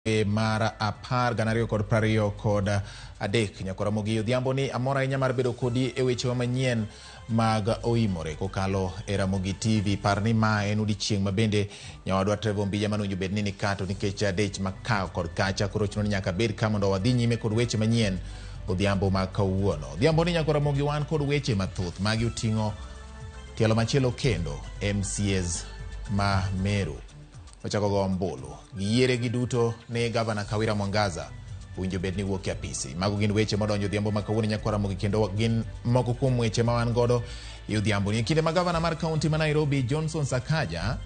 Dwe mar apar gana ariyo kod prariyo kod adek. Nyakwa Ramogi Odhiambo ni amor ahinya mar bedo kodi e wechewa manyien mag oimore kokalo e Ramogi TV. Par ni ma en odiechieng' ma bende nyawadwa Trevor Ombija mane owinjo bed ni nika to nikech adich ma ka kod kacha koro chuno ni nyaka abed ka mondo wadhi nyime kod weche manyien odhiambo ma kawuono. Odhiambo ni nyakwa Ramogi wan kod weche mathoth magi oting'o tielo machielo kendo MCAs ma Meru. Ochako go ombulu. Giyiere giduto ni Gavana Kawira Mwangaza owinjo bed ni wuok e apisi. Mago gin weche modonjo odhiambo ma kawuono nyakwa Ramogi kendo gin moko kuom weche ma wan godo e odhiambo ni. E kinde ma gavana mar kaunti ma Nairobi Johnson Sakaja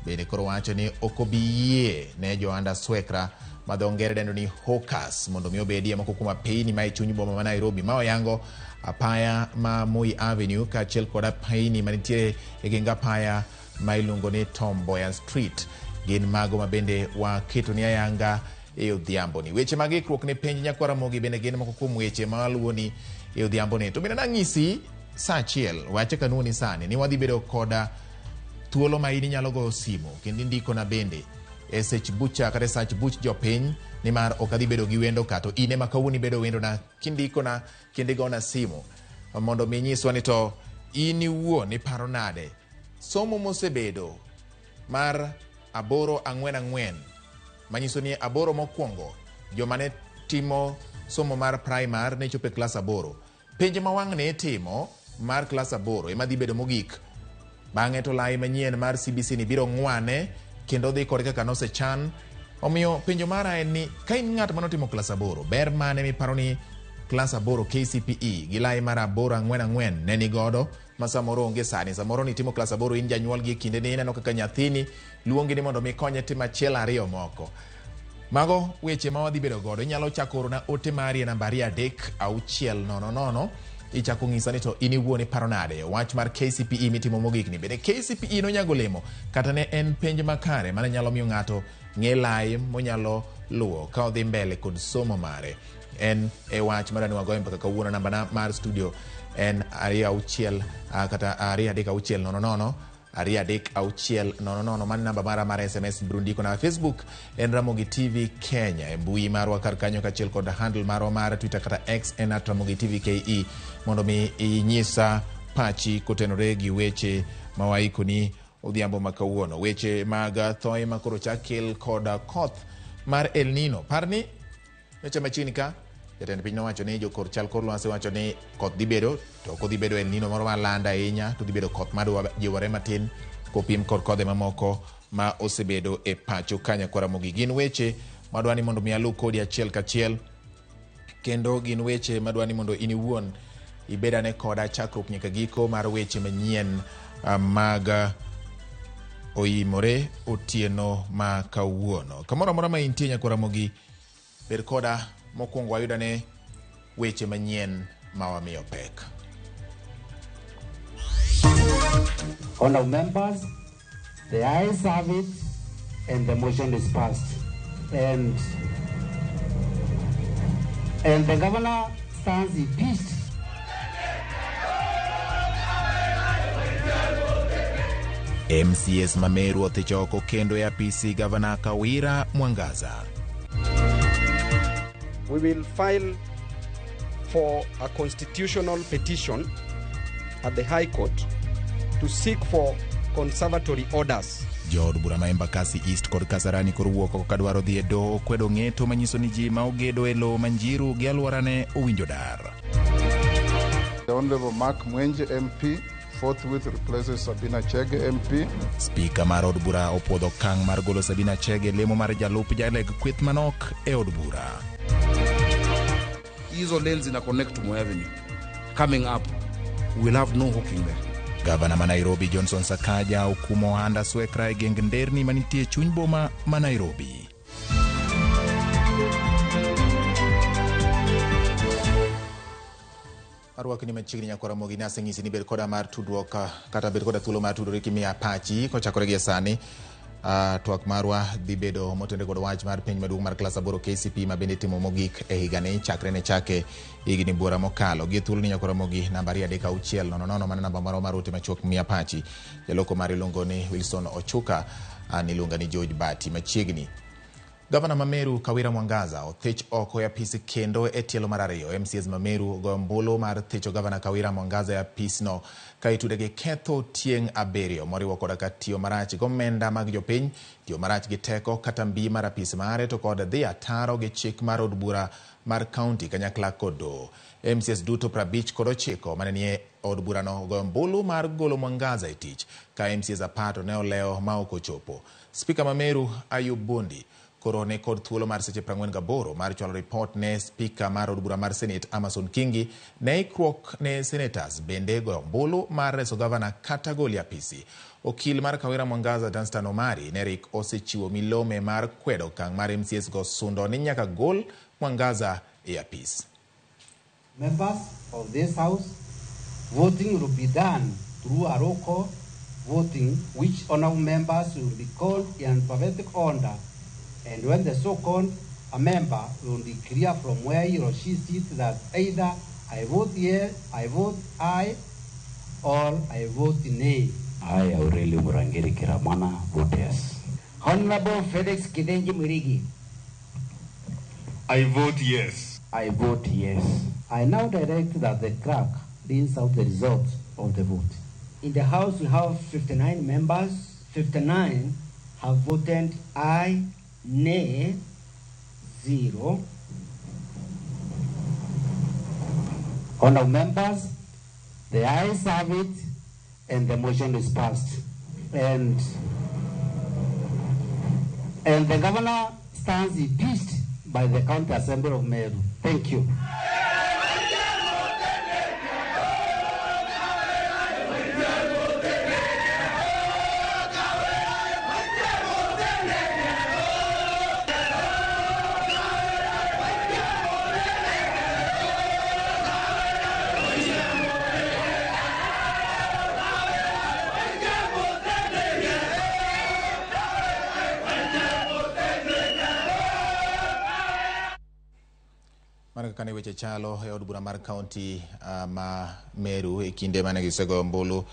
bende koro wacho ni ok obi yie ne johanda swekra ma dho ngere dendo ni hawkers mondo mi obedie moko kuom apeyni ma e chuny boma ma Nairobi ma oyango apaya ma Moi Avenue kaachiel kod apeyni manitiere e geng apaya ma iluongo ni Tom Mboya Street gin mago ma bende waketo ni ayanga e odhiamboni. Weche mag ikruok ne penj nyakwa Ramogi bende gin moko kuom weche ma waluwoni e odhiamboni. To bende nang'isi saa achiel, wache kanuoni sani, ni wadhi bedo koda thuolo ma in inyalo goyo simu kendo indikona bende e sech bucha kata e sach buch jopiny nimar ok adhi bedo gi wendo ka to in ema kawuono ibedo wendona kindikona kendo igona simu mondo mi inyiswa ni to in iwuon iparo nade Somo mosebedo mar aboro ang'wen ang'wen manyiso ni aboro mokwongo joma ne timo somo mar primar ne chopo e klas aboro. Penj ma wang'ni itimo mar klas aboro ema dhi bedo mogik. Bang'e to lai manyien mar CBC ni biro ng'wane kendo dhi kode kaka nosechan. Omiyo penjo mara en ni ka in ng'at manotimo klas aboro, ber mane miparo ni klas aboro KCPE gi lai mar aboro ang'wen ang'wen ne nigodo ma samoro onge sani. Samoro nitimo klas aboro in janyuol gi e kinde ni ineno kaka nyathini luongi ni mondo mi konye timo achiel ariyo moko. Mago weche ma wadhi bedo godo. Inyalo chako orona ote mari e namba ariyo adek auchiel nono nono. Ichako ng'isa ni to in iwuon iparo nade wach mar KCPE mitimo mogik ni. Bende KCPE nonyago olemo kata ne en penj makare mane nyalo miyo ng'ato ng'e lai monyalo luwo ka odhi mbele kod somo mare. En e wach madwa ni wagoye mbaka kawuono. Nambana mar studio en ariyo auchiel kata ariyo adek auchiel nono nono ariyo adek auchiel nono nono. Mano namba mara mar SMS biro ndiko na Facebook en Ramogi TV Kenya e mbui marwa kar kanyo kaachiel kod handle marwa mar Twitter kata X en at Ramogi TV KE mondo mi inyisa pachi kotenore gi weche ma waikoni odhiambo ma kawuono. Weche mag thoye ma koro chak kel kod koth mar El Nino. Par ni Nyocha machiegni ka, jatend piny nowacho ni jokor chal kor lwasi wacho ni koth dhi bedo to ok odhi bedo El Nino moro malanda ahinya to dhi bedo koth madwa jiwore matin kopim kod kodhe mamoko ma osebedo e pacho ka nyakwar Ramogi. Gin weche madwa ni mondo mi aluw kodi achiel kachiel kendo gin weche madwa ni mondo in iwuon ibed ane koda chakruok nyaka giko mar weche manyien mag oimore otieno ma kawuono. Kamoro amora ma intie nyakwar Ramogi Bed koda mokwongo wayudane weche manyien ma wamiyo pek. Honorable members, the ayes have it and the motion is passed. And the governor stands impeached. MCAs ma Meru othicho oko kendo e apisi Gavana Kawira Mwangaza. We will file for a constitutional petition at the High Court to seek for conservatory orders. Jood bura ma Embakasi East kod Kasarani koro wuok oko kadwaro dhi e doho kwedo ng'eto manyiso ni ji ma ogedo e lowo ma Njiru gi alworane owinjo dar. The Honorable Mark Mwenje MP forthwith replaces Sabina Chege MP. Spika mar od bura opuodho okang' mar golo Sabina Chege lemo mar jalup jaleg kweth manok e od bura. Hizo lanes zina connect to Moi Avenue. Coming up, we'll have no hooking there. Gavana ma Nairobi Johnson Sakaja okumo ohanda swekra e geng nderni manitie e chuny boma ma Nairobi. Arwakni machiegni nyakwa Ramogi ne aseng'isi ni bed koda mar tudruok kata bed koda thuolo mar tudori kimiya pachi kochakore gi sani. Twak marwa dhi bedo motenore kod wach mar penj maduong' mar klas aboro KCPE ma bende itimo mogik e higani chakre ne chake higni buora mokalo. Gi thuolo ni nyakwa Ramogi namba ariyo adek auchiel nono nono mano namba marwa mar ote machuok miya pachi. Jaloko mari iluongo ni Wilson Ochuka, an iluonga ni George Bati. Machiegni. Gavana ma Meru Kawira Mwangaza othich oko e apisi kendo e tielo mar ariyo. MCAs ma Meru ogoyo ombulu mar thicho Gavana Kawira Mwangaza e apisno ka itude gi ketho tieng' abiriyo moriwo koda ka tiyo marach gi omenda mag jopiny, tiyo marach gi teko kata mbi mar apis mare to kod dhi ataro gi chik mar od bura mar kaunti kanyakla kod doho. MCAs duto 59 mane nie od burano ogoyo ombulu mar golo Mwangaza e tich ka MCAs 10 to ne olewo ma ok ochopo. Spika ma Meru Ayub Bundi koro ne kod thuolo mar seche 48 mar chwalo ripot ne spika mar od bura mar Senate Amason Kingi ne ikruok ne senators bende goyo ombulu mar reso gavana kata gole apisi. Okil mar Kawira Mwangaza Danstan Omari ne rik osechiwo milome mar kwedo okang' mar MCAs go sundo ni nyaka gol Mwangaza e apis. Members of this house, voting will be done through a roll call voting, which honorable members will be called in alphabetic order, and when the so-called a member will declare from where he or she sits that either I vote yes, I vote aye, or I vote nay. I, Aurelio Murangiri Kiramwana, vote yes. Honorable Felix Kidenji Mwirigi. I vote yes. I vote yes. I now direct that the clerk reads out the result of the vote. In the House, we have 59 members. 59 have voted aye, nay, 0. Honorable members, the ayes have it, and the motion is passed. And the governor stands impeached by the County Assembly of Meru. Thank you. Mana kaka ne weche chalo e od bura mar kaunti ma Meru e kinde mane gisegoyo ombulu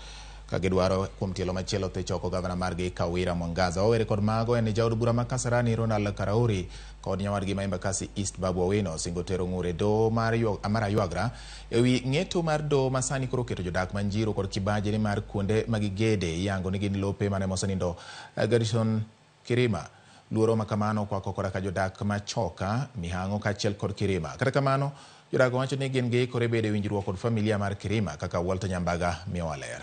ka gidwaro kuom tielo machielo thicho oko gavana margi Kawira Mwangaza. Owere kod mago en jaod bura ma Kasarani Ronald Karauri kod nyawadgi ma Embakasi East Babu Owino osingo tero ng'ur e doho mar Aywagra ewi ng'eto mar doho ma sani koro oketo jodak ma Njiru kod kibaji ni mar kuonde ma gigede iyango ni gin lope mane mosenindo Garrison Kirima. Luoro ma kamano okwako koda ka jodak machoka, Mihango kaachiel kod Kirima. Kata kamano, jodak wacho ni gin giikore bedo e winjruok kod familia mar Kirima kaka Walter Nyambaga miyowa ler.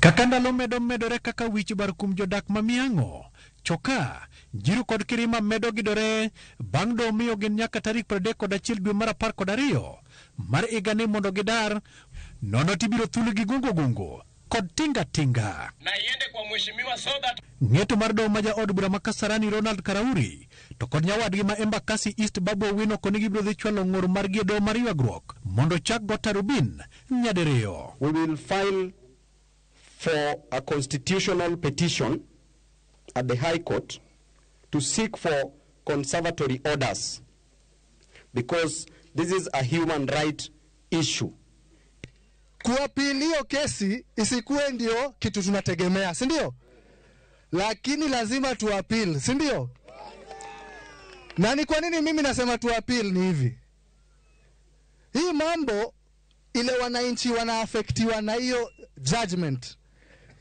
Kaka ndalo medo medore kaka wich bar kuom jodak ma Mihango, Choka, Njiru kod Kirima medo gidore bang' doho miyo gin nyaka tarik 31 dwe mar 12 mar higani mondo gidar, nono tibiro thulgi gungo gungo kod tinga tinga. Na iende kwa mheshimiwa so that ng'eto mar doho ma jaod bura ma Kasarani Ronald Karauri to kod nyawadgi ma Embakasi East Babu Owino koni gibiro dhi chwalo ng'ur margi e doho mar ywagruok mondo chak go tarubin nyadiriyo. We will file for a constitutional petition at the High Court to seek for conservatory orders, because this is a human right issue. Kuapili hiyo kesi isikuwe ndio kitu tunategemea, si ndio? Lakini lazima tuapil, si ndio? Na ni kwa nini mimi nasema tuapil ni hivi? Hii mambo ile wananchi wanaafektiwa na hiyo judgment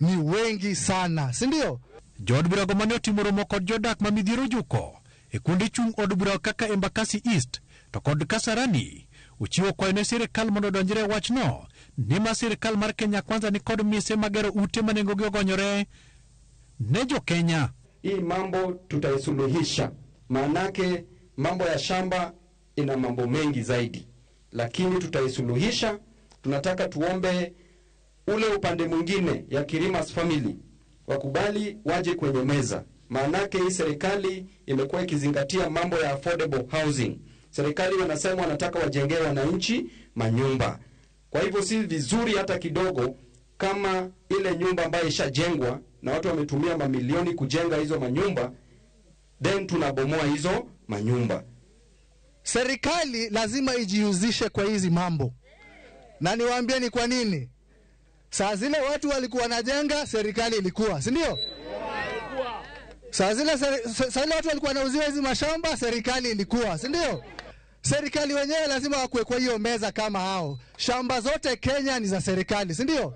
ni wengi sana, si ndio? Jood bura go mane otimo romo kod jodak ma midhiero juko e kuonde chung' od bura kaka Embakasi East to kod Kasarani ochiwo kwayo ne sirikal mondo odonjre e wachno ni ma sirikal mar Kenya Kwanza ni kod mise magero ute ma nengogi ogonyore ne jo Kenya. Hii mambo tutaisuluhisha, maanake mambo ya shamba ina mambo mengi zaidi, lakini tutaisuluhisha. Tunataka tuombe ule upande mwingine ya Kirima's family wakubali waje kwenye meza, maanake hii serikali imekuwa ikizingatia mambo ya affordable housing. Serikali wanasema wanataka wajengee wananchi manyumba. Kwa hivyo si vizuri hata kidogo kama ile nyumba ambayo ishajengwa na watu wametumia mamilioni kujenga hizo manyumba, then tunabomoa hizo manyumba. Serikali lazima ijihusishe kwa hizi mambo. Na niwaambie ni kwa nini. Saa zile watu walikuwa wanajenga, serikali ilikuwa, si ndio? Saa zile watu walikuwa wanauziwa hizi mashamba, serikali ilikuwa, si ndio? Serikali wenyewe lazima wakuwe kwa hiyo meza kama hao. Shamba zote Kenya ni za serikali, si ndio?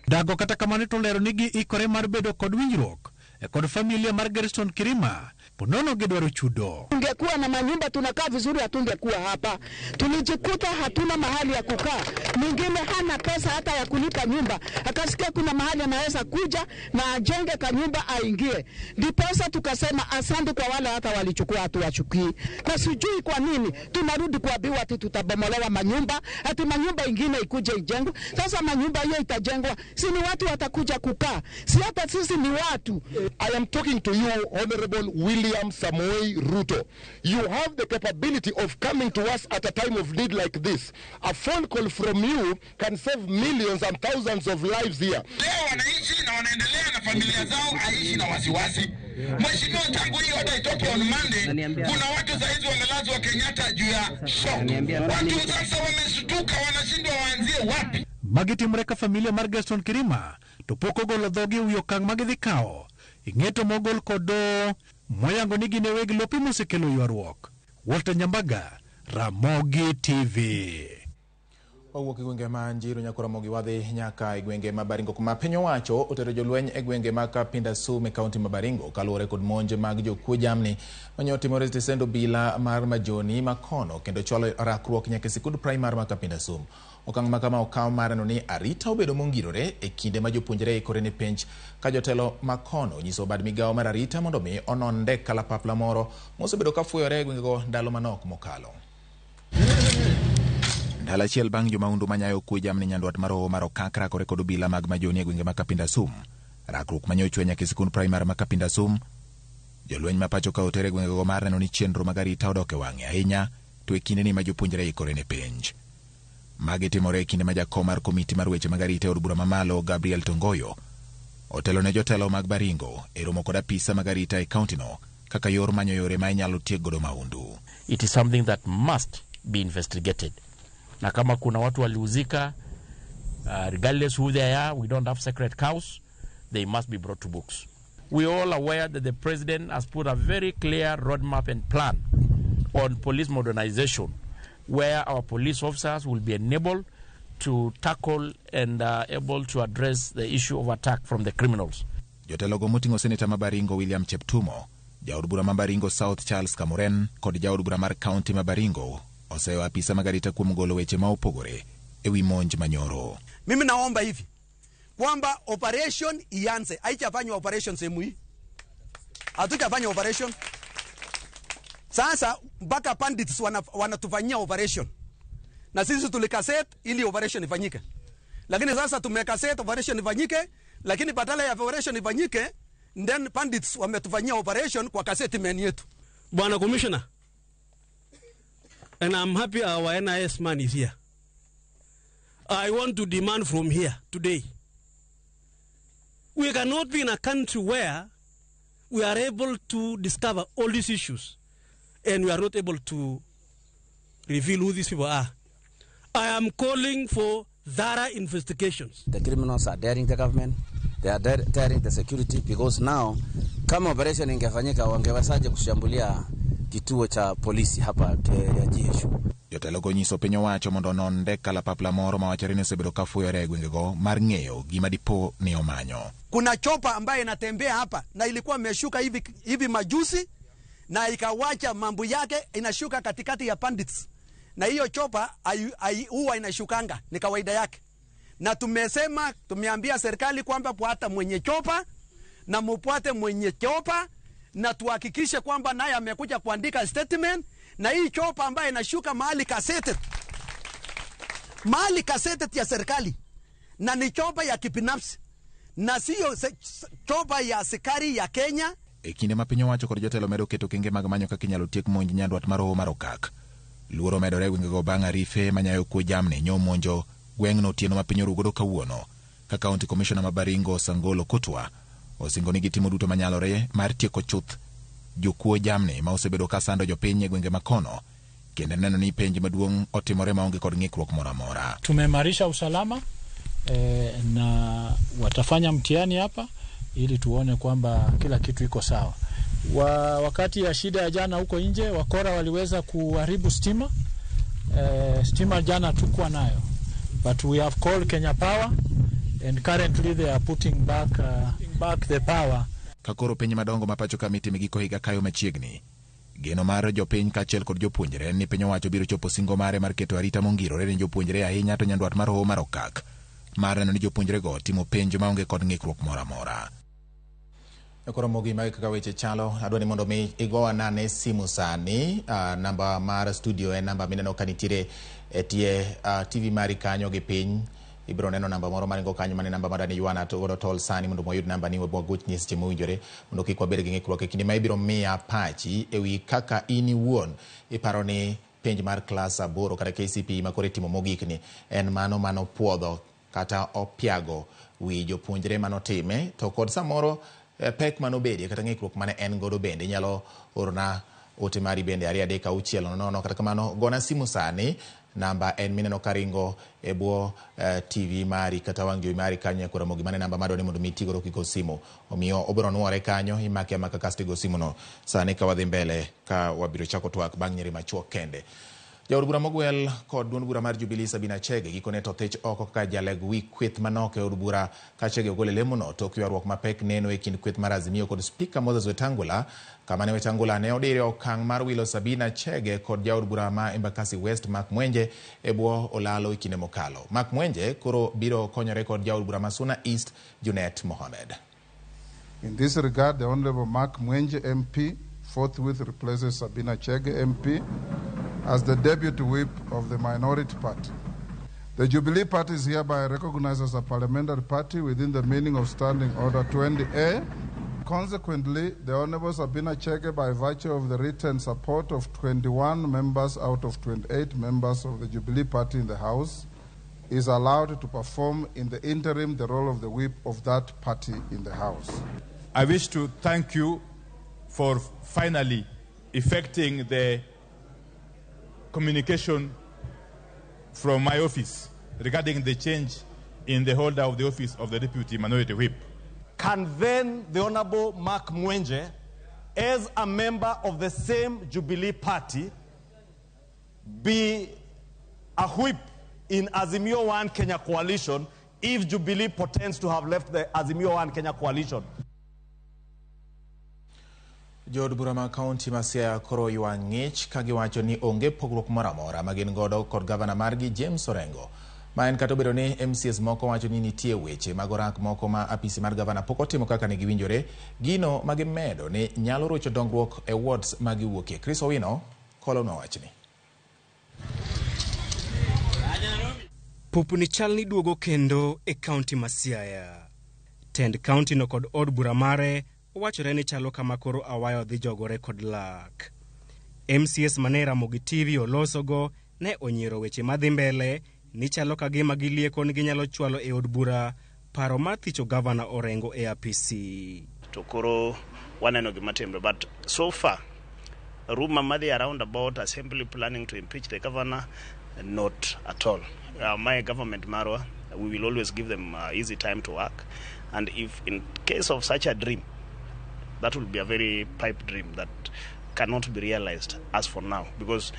Dago kata kamano to lero ni giikore mar bedo kod winjruok e kod familia mar Gerson Kirima ponono gidwaro chudo. Tungekuwa na manyumba tunakaa vizuri, hatungekuwa hapa. Tulijikuta hatuna mahali ya kukaa, mwingine hana pesa hata ya kulipa nyumba, akasikia kuna mahali anaweza kuja na ajenge kanyumba aingie. Ndiposa tukasema asante kwa wale hata walichukua, hatuwachukii. Na sijui kwa nini tunarudi kuambiwa ati tutabomolewa manyumba, ati manyumba ingine ikuje ijengwe. Sasa manyumba hiyo itajengwa, si ni watu watakuja kukaa? Si hata sisi ni watu. I am talking to you, Honorable William Samoei Ruto. You have the capability of coming to us at a time of need like this. A phone call from you can save millions and thousands of lives here. Leo wanaishi na wanaendelea na familia zao, aishi na wasiwasi. Mheshimiwa, tangu hiyo hata itoke on Monday, kuna watu saizi wamelazwa Kenyatta juu ya shock. Watu sasa wameshtuka, wanashindwa waanzie wapi. Magi timore ka familia mar Gerson Kirima to pok ogolo dhogi e wi okang' ma gidhi kawo ing'eto mogol kod doho moyango ni gin e weg lope mosekelo ywaruok. Walter Nyambaga, Ramogi TV. Wawuok e gwenge ma Njiru nyaka Ramogi wadhi nyaka e gwenge ma Baringo kuma piny owacho otero jolweny e gwenge ma Kapindasum e kaunti ma Baringo kaluwore kod monj mag jokuo jamni mane otimore e stesend obila mar Majoni makono kendo chwalo rakruok nyaka e sikund primar ma Kapindasum. Okang' ma kama okaw mar neno ni arita obedo mongirore e kinde ma jopuonjre ikore ne penj ka jotelo makono onyiso bad migawo mar arita mondo mi onon ndek kalapapla moro mosebedo ka fuyore e gwengego ndalo manok mokalo. Ndalo achiel bang' jomahundu manyayo kwe jamni nyandwat mar Hoho mar Okak rakore kod obila mag Majoni e gwenge ma Kapindasum. Rakruok mane ochwe nyaka e sikund primar ma Kapindasum, jolweny ma pacho ka oter e gwengego mar neno ni chenro mag arita odok e wang'e ahinya to e kindeni ma jopuonjre ikore ne penj. Magi timore e kinde ma jakom mar komiti mar weche mag arita e od bura mamalo Gabriel Tongoyo otelo ne jotelo mag Baringo e romo kod apisa mag arita e kauntino kaka yor manyo yore ma inyalo tiek godo mahundu. It is something that must be investigated. Na kama kuna watu walihusika, regardless who they are, we don't have sacred cows, they must be brought to books. We are all aware that the president has put a very clear roadmap and plan on police modernization, where our police officers will be enabled to tackle and able to address the issue of attack from the criminals. Jotelogo moting'o seneta ma Baringo William Cheptumo, jaod bura ma Baringo South Charles Kamuren kod jaod bura mar kaunti ma Baringo oseyo apisa mag arita kuom golo weche ma opogore e wi monj manyoro. Mimi naomba hivi kwamba operation ianze. Haijafanywa operation sehemu hii, hatujafanya operation. Sasa mpaka bandits wanatufanyia operation, na sisi tulikaset ili operation ifanyike, lakini sasa tumekaset operation ifanyike, lakini badala ya operation ifanyike, then bandits wametufanyia operation kwa kaseti men yetu. Bwana Commissioner, and I'm happy our NIS man is here. I want to demand from here today. We cannot be in a country where we are able to discover all these issues and we are not able to reveal who these people are. I am calling for thorough investigations. The criminals are daring the government. They are daring the security because now kama operation ingefanyika wangewezaje kushambulia kituo cha polisi hapa ya GSU? Jotelo nyiso piny owacho mondo onon ndek kalapapla moro mawachore ni osebedo ka fuyore e gwengego mar ng'eyo gima dipo ni omanyo. Kuna chopa ambaye inatembea hapa na ilikuwa imeshuka hivi majuzi na ikawacha mambo yake inashuka katikati ya bandits, na hiyo chopa huwa inashukanga, ni kawaida yake. Na tumesema, tumeambia serikali kwamba fuata mwenye chopa na mupate mwenye chopa na tuhakikishe kwamba naye amekuja kuandika statement. Na hii chopa ambaye inashuka mahali kasete ya serikali, na ni chopa ya kibinafsi na sio chopa ya askari ya Kenya. E kinde ma piny owacho kod jotelo medo keto kenge mag manyo kaka inyalo tiek monj nyandwat mar Hoho mar Okak, luoro medore e gwengego bang' arife manyayo kwe jamni nyomonjo gweng'no otieno ma piny orugodo kawuono, ka County Commissioner ma Baringo Sangolo Kotwa osingo ni gitimo duto manyalore mar tieko chuth jokuo jamni ma osebedo ka sando jopiny e gwenge makono kendo neno ni penj maduong' otimore maonge kod ng'ikruok moro amora. Tumeimarisha usalama na watafanya mtihani hapa ili tuone kwamba kila kitu iko sawa. Wakati ya shida ya jana huko nje, wakora waliweza kuharibu stima. Stima jana tukuwa nayo, but we have called Kenya Power and currently they are putting back the power. Kakoro piny madongo ma pacho ka mitime giko higa kayo machiegni. Geno mar jopiny kaachiel kod jopuonjre en ni piny owacho biro chopo singo mare mar keto arita mongirore ne jopuonjre ahinya to nyandwat mar hoho mar Okak mar neno ni jopuonjrego timo penj maonge kod ng'ikruok moro amora. Koro mogi magi kaka weche chalo, adwa ni mondo mi igowa nane simu sani. Namba mar studio en namba mineno ka nitiere e tie TV mari kanyo gi piny. Ibiro neno namba moro maringo kanyo, mane namba madani ywana to godo tol sani mondo wayud namba ni wagochni e seche mowinjore mondo kik wabed gi ng'ikruok e kinde ma ibiro miya pachi ewi kaka in iwuon iparo ni penj mar klas 8 kata KCPE ma koro itimo mogik ni en mano manopuodho kata opiago wi jopuonjre manotime to kod samoro pek manobedie kata ng'ikruok mane en godo bende inyalo orona ote mari bende 2 3 6 0 kata kamano gona simu sani. Namba en mineno karingo e bwo TV mari kata wang' jowi mari kanyo e Ramogi, mane namba madwaro ni mondo mi itigodo kigo simu, omiyo obiro nuore kanyo imake amaka kasto igo simu no sani ka wadhi mbele ka wabiro chako twak bang' nyiri machuok kende. Jaod bura mogwel kod duond bura mar Jubilee Sabina Chege gikone to thich oko kaka jaleg wi kweth manok e od bura ka Chege ogolo lemono tok ywaruok mapek neno e kind kweth mar Azimio kod Spika Moses Wetangula, kama ne Wetangula ne odire okang' mar wilo Sabina Chege kod jaod bura ma Embakasi West Mark Mwenje e bwo olalo e kinde mokalo. Mark Mwenje koro biro konyore kod jaod bura ma Suna East Junet Mohamed. In this regard, the Honorable Mark Mwenje MP forthwith replaces Sabina Chege MP as the deputy whip of the minority party. The Jubilee Party is hereby recognized as a parliamentary party within the meaning of Standing Order 20A. Consequently, the Honorable Sabina Chege, by virtue of the written support of 21 members out of 28 members of the Jubilee Party in the House, is allowed to perform in the interim the role of the whip of that party in the House. I wish to thank you for finally effecting the communication from my office regarding the change in the holder of the office of the Deputy Minority Whip. Can then the Honorable Mark Mwenje, as a member of the same Jubilee Party, be a whip in Azimio One Kenya coalition if Jubilee pretends to have left the Azimio One Kenya coalition? Jood bura ma kaunti ma Siaya koro ywa ng'ich ka giwacho ni onge pogruok moro amora ma gin godo kod gavana margi James Orengo. Ma en kata obedo ni MCAs moko wacho ni nitie weche mag orak moko ma apisi mar gavana pok otimo kaka ne giwinjore, gino ma gimedo ni nyalo rocho dongruok e wards ma giwuokie. Chris Owino kolonwa wachni. Pupni chal ni duogo kendo e kaunti ma Siaya. Tend kaunti no kod od bura mare wachore ni chalo kama koro awayo dhi jogore kod lak. MCS mane Ramogi TV olosogo ne onyiero weche madhi mbele ni chalo ka gima gilieko ni ginyalo chwalo e od bura paro mar thicho gavana Orengo e apisi. To koro waneno gima timre, but so far rumor madhi around about assembly planning to impeach the governor, not at all. My government marwa, we will always give them easy time to work, and if in case of such a dream, that will be a very pipe dream that cannot be realized as for now, because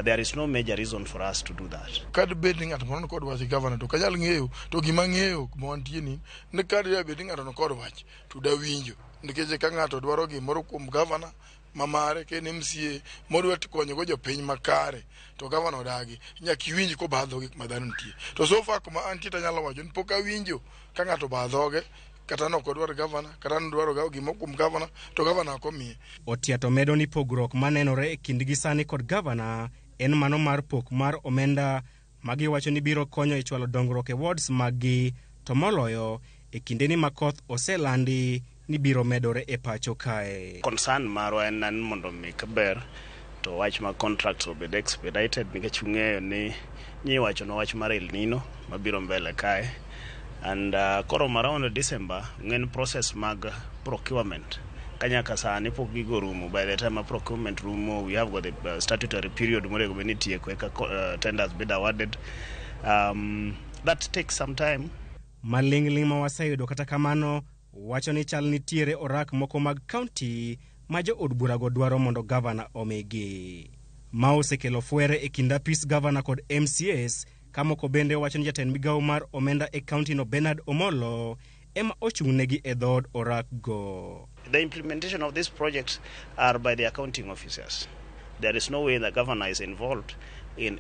there is no major reason for us to do that. Kad bed ni ng'ato moro kod wach governor to kanyal ng'eyo to gima ng'eyo kuma wantie ni ne kad bed ni ng'ato kod wach to da winjo nikech ka ng'ato dwaro gimoro kuom governor mamare ka en MCA modwa konyo go jopiny makare to governor odagi nyaka iwinj kobadho gik ma dhano nitie. To so far kuma antie tanyalo wacho ni pok awinjo ka ng'ato obadhoge kata nok odwaro governor kata nodwaro gimoro kuom governor to governor ok omiye. Otiato medo ni pogruok manenore e kindgi sani kod governor en mano mar pok mar omenda magiwacho ni biro konyo e chwalo dongruok e wards maggi, to moloyo e kindeni ma koth oselandi ni biro medore e pacho kae. Concern marwa en ni mondo mi kaber to wach ma contracts obed expedited nikech ung'eyo ni nyiwacho no wach mar El Nino mabiro mbele kae. And koro around December ng'en process mag procurement kanyaka sani pok gigo rumo. By the time a procurement rumo, we have got the statutory period monego bed ni itieko eka tenders bed awarded. That takes some time. Maling'ling' ma waseyudo kata kamano wacho ni chal nitiere orak moko mag kaunti ma jood burago dwaro mondo gavana omigi. Ma osekelo fwere e kind apis gavana kod MCAs, ka moko bende wacho ni jatend migawo mar omenda e kaunti no Bernard Omolo ema ochung'negi e dhood orak go. The implementation of these projects are by the accounting officers. There is no way the governor is involved in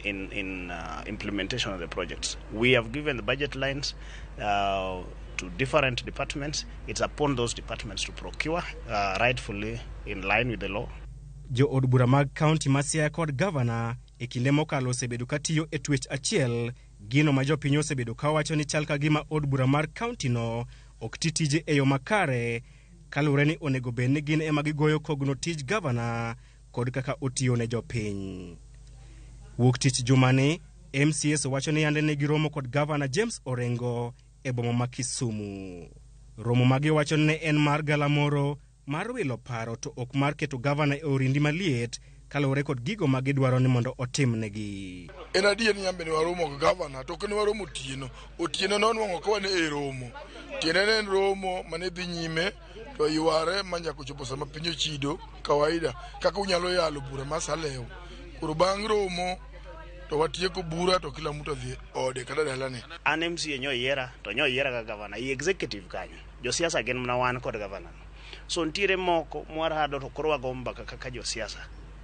implementation of the projects. We have given the budget lines to different departments. It's upon those departments to procure rightfully in line with the law. Jo od bura mag kaunti ma Siaya kod gavana e kinde mokalo osebedo katiyo e twech achiel, gino ma jopiny osebedo kawacho ni chal ka gima od bura mar kaunti no ok ti tije e yo makare, kaluwore ni onego bed ni gin ema gigoyo kogno tij gavana kod kaka otiyo ne jopiny. Wuok tich jumani, MCAs wacho ni yande ne giromo kod gavana James Orengo e boma ma Kisumu. Romo ma giwacho ni ne en mar galamoro mar wilo paro to ok mar keto gavana e orindi maliet kaluwore kod gigo ma gidwaro ni mondo otimnegi. En adier ni nyambe ne waromo gi gavana to ok ne waromo otieno. Otieno nonwang'o ka wan e romo. Tiende ne en romo mane dhi nyime to yware ma nyaka ochopo sama piny ochido kawaida kaka unyalo yalo bura ma salew. Koro bang' romo to watieko bura to kila mtu odhi ode kata dalane. An MCA nyo yiera to nyo yiera ka gavana i executive kanyo. Josiasa gin mana wan kod gavana. So nitiere moko mwarado to koro wago mbaka kaka josiasa.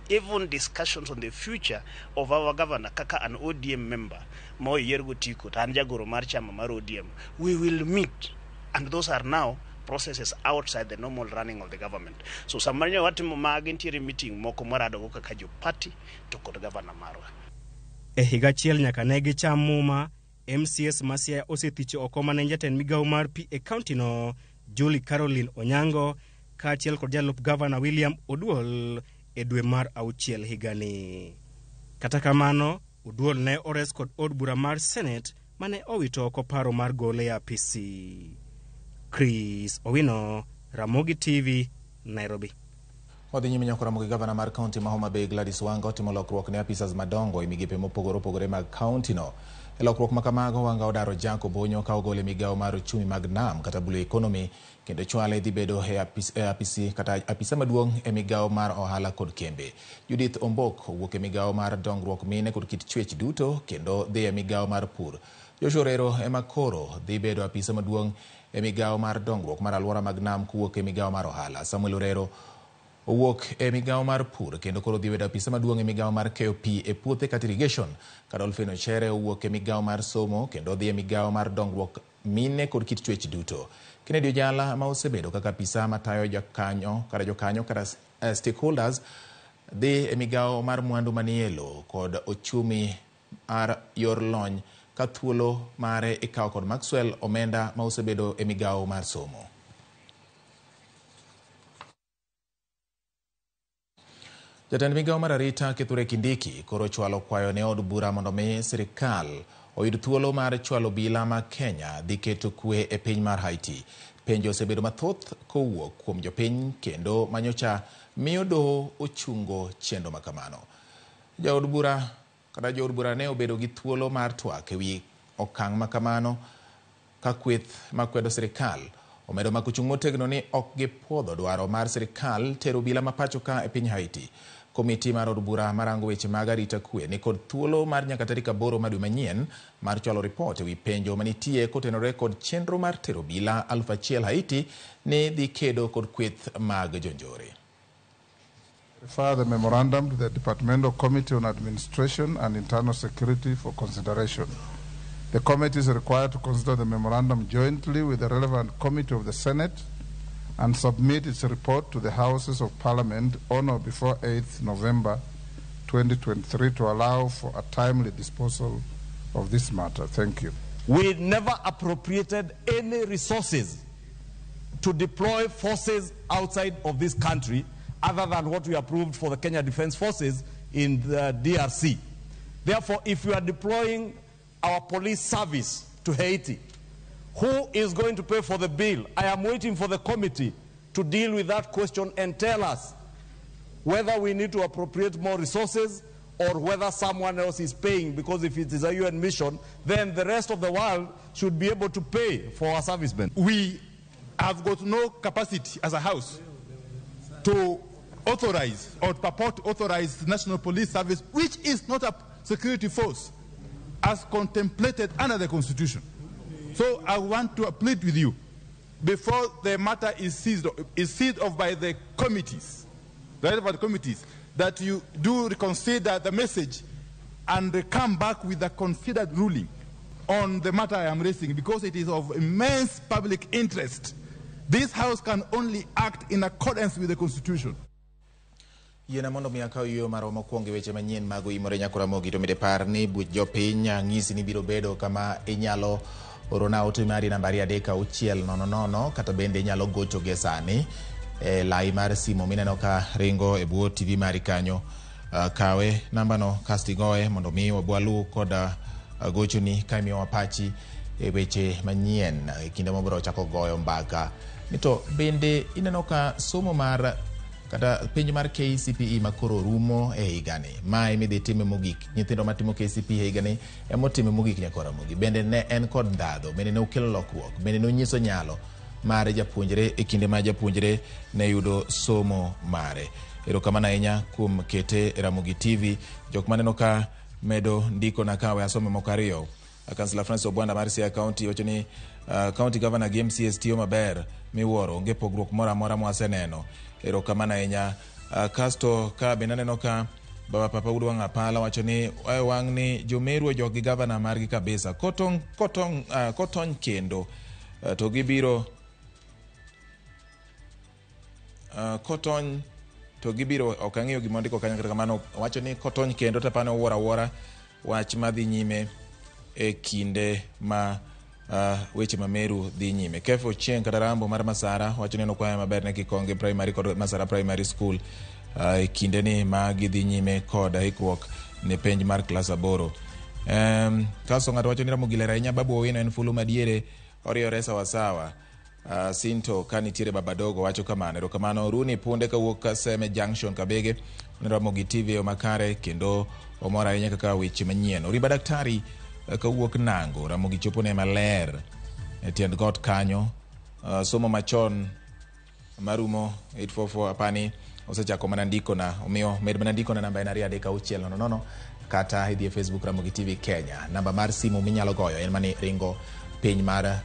Even discussions on the future of our governor kaka an ODM member ma oyier gotiko to an jagoro mar chama mar ODM, we will meet, and those are now processes outside the normal running of the government. So sama nyo watimo magi nitiere meeting moko mwarado go kaka jo party to kod governor marwa. E higa achiel nyaka ne gicham muma, MCAs ma Siaya osethicho oko mane jatend migawo mar pi e kaunti no Julie Caroline Onyango kaachiel kod jalup gavana William Oduol e dwe mar auchiel higani. Kata kamano, Oduol ne ores kod od bura mar Senate mane owito oko paro mar gole e apisi. Chris Owino, Ramogi TV, Nairobi. Wadhi nyime nyako Ramogi. Gavana mar kaunti ma Homa Bay Gladys Wanga otimo lokruok ne apisas madongo e migepe mopogore opogore mag kaunti no. E lokruok ma kamago, Wanga odaro Jack Obonyo ka ogole migawo mar ochumi mag nam kata blue economy kendo chwale dhi bedo e apisi kata apisa maduong' e migawo mar ohala kod kembe. Judith Ombok owuok e migawo mar dongruok mine kod kit chwech duto kendo dhi e migawo mar pur. Joshua Orero ema koro dhi bedo apisa maduong' e migawo mar dongruok mar alwora mag nam kowuok e migawo mar ohala. Samuel Orero owuok e migawo mar pur kendo koro dhi bedo apisa maduong' e migawo mar keyo pi e puothe kata irrigation. Ka Dolphin Ochere owuok e migawo mar somo kendo dhi e migawo mar dongruok mine kod kit chwech duto. Kennedy Ojala ma osebedo kaka apisa matayo jokanyo kata jokanyo kata stakeholders dhi e migawo mar mwandu manie lowo kod ochumi mar yor lony ka thuolo mare ikawo kod Maxwell Omenda ma osebedo e migawo mar somo. Jatend migawo mar arita Kithure Kindiki koro chwalo kwayo ne od bura mondo mi sirikal oyud thuolo mar chwalo obila ma Kenya dhi keto kwe e piny mar Haiti. Penjo osebedo mathoth kowuok kuom jopiny kendo manyocha miyo doho ochungo chenro makamano. Jaod bura kata jood bura ne obedo gi thuolo mar twak ewi okang' makamano ka kweth makwedo sirikal omedo mako chung' motegno ni ok gipuodho dwaro mar sirikal tero obila ma pacho ka e piny Haiti. Komiti mar od bura marango weche mag arita kwe ni kod thuolo mar nyaka tarik 8 mar dwe manyien mar chwalo ripot ewi penjo manitie kotenore kod chenro mar tero obila 1000 Haiti ni dhi kedo kod kweth mag jonjore. Refer the memorandum to the Departmental Committee on Administration and Internal Security for consideration. The committee is required to consider the memorandum jointly with the relevant committee of the Senate and submit its report to the Houses of Parliament on or before 8th November 2023 to allow for a timely disposal of this matter. Thank you. We never appropriated any resources to deploy forces outside of this country other than what we approved for the Kenya Defence Forces in the DRC. Therefore, if we are deploying our police service to Haiti, who is going to pay for the bill? I am waiting for the committee to deal with that question and tell us whether we need to appropriate more resources or whether someone else is paying, because if it is a UN mission, then the rest of the world should be able to pay for our servicemen. We I've got no capacity as a house to authorize or purport to authorize the National Police Service, which is not a security force, as contemplated under the Constitution. So I want to plead with you, before the matter is seized off by the committees, the relevant committees, that you do reconsider the message and come back with a considered ruling on the matter I am raising, because it is of immense public interest. This House can only act in accordance with the Constitution. Yiena mondo mi akaw yueyo marwa mokwongo e weche manyien mag Oimore Nyako Ramogi to mede par ni buch jopiny ang'isi ni biro bedo kama inyalo orona ote mari nambari 3600 kata bende inyalo gocho gie sani e lai mar simo mineno ka ringo e bwo TV mari kanyo. Kawe nambano kasto igoye mondo mi wabwalu kod gochoni ka imiyowa pachi e weche manyien e kinde mabiro chako goyo mbaka ni to bende ineno ka somo mar kata penj mar KCPE makoro rumo e higani ma emidhi time mogik nyithindo matimo KCPE e higani emotime mogik nyaka Ramogi bende ne en kod ndhadho bende ne okelo lokruok bende ne onyiso nyalo mar japuonjre e kinde ma japuonjre ne yudo somo mare. Erokamano ahinya kuom kete e Ramogi TV. Jok maneno ka medo ndiko na kawe asome moko ariyo. Kansila Francis Obwanda mar Siaya County wacho ni County Governor gi MCAs tiyo maber miwuoro, onge pogruok moro amora mwaseneno. Erokamano ahinya. Kasto ka bende aneno ka Baba Papa Wuod Wang' Apala wacho ni wang' ni Jomeru ojok gi gavana margi kabisa. Kotony kendo to gibiro kotony to gibiro ok ang'eyo gima ondiko kanyo kata kamano wacho ni kotony kendo to apani owuoro awuora wach madhi nyime e kinde ma weche ma Meru dhi nyime. Kefo Ochieng' kata Rambo mar Masara wacho ni en okwayo maber ne Kikonge Primary kod Masara Primary School e kinde ni ma gidhi nyime kod ikruok ne penj mar klas 8. Kasto ng'ato wacho ni Ramogi ler ahinya, Babu Owino en fulu madiere, oriore sawasawa. Sinto ka nitiere baba dogo wacho kamano. Erokamano. Runi Punde kawuok Kaseme Junction Kabege, Ramogi TV yo makare kendo omor ahinya kaka weche manyien. Oriba Daktari kawuok Nango, Ramogi chopo ne maler e tiend got kanyo. Somo machon marumo 844 apani osechako mana ndiko na, omiyo med mana ndiko na namba en 23600 kata idhi e Facebook Ramogi TV Kenya. Namba mar simu minyalo goyo en mani ringo piny mar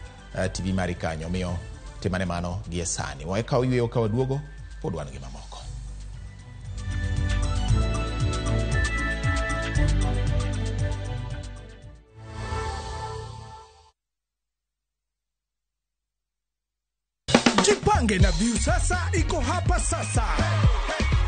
TV mari kanyo, omiyo timane mano gie sani. Wakaw yweyo ka waduogo, pod wan gi mamoko. Jipange na Viusasa iko hapa sasa.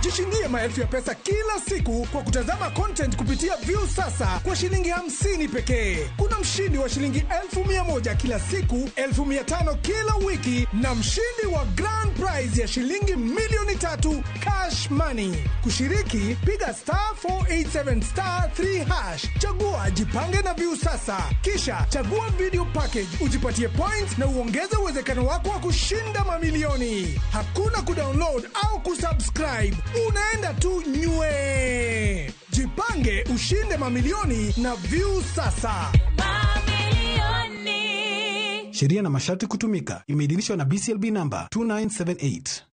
Jishindie maelfu ya pesa kila siku kwa kutazama content kupitia Viusasa kwa shilingi 50 pekee. Kuna mshindi wa shilingi 1,100 kila siku, 1,500 kila wiki na mshindi wa grand prize ya shilingi 3,000,000 cash money. Kushiriki, piga *487*3#, chagua Jipange na Viusasa, kisha chagua video package, ujipatie points na uongeze uwezekano wako wa kushinda mamilioni. Hakuna kudownload au kusubscribe, unaenda tu nywe. Jipange ushinde mamilioni na Viusasa. Sheria na masharti kutumika. Imeidhinishwa na BCLB number 2978.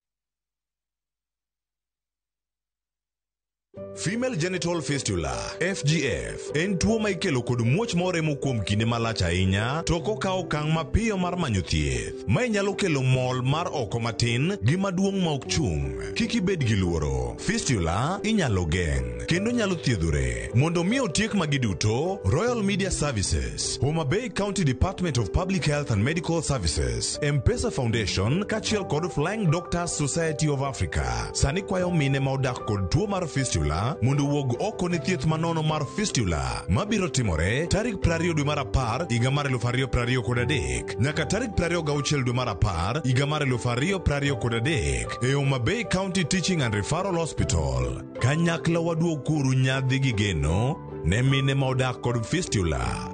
Female genital fistula FGF en tuo ma ikelo kod muoch moremo kuom kinde malach ahinya to ok okaw okang' mapiyo mar manyo thieth. Mae nyalo kelo mol mar oko matin gi maduong' ma ok chung'. Kik ibed gi luoro. Fistula inyalo geng' kendo nyalo thiedhore. Mondo mi otiek magi duto, Royal Media Services, Homa Bay County Department of Public Health and Medical Services, M-Pesa Foundation kaachiel kod Flying Doctors Society of Africa sani kwayo mine ma odak kod tuo mar fistula mondo wuog oko ne thieth manono mar fistula mabiro timore tarik 20 dwe mar 10 higa mar 2023 nyaka tarik 26 dwe mar 10 higa mar 2023 e Homa Bay County Teaching and Referral Hospital. Kanyakla waduog kuru nyadhi gi geno ne mine ma odak kod fistula.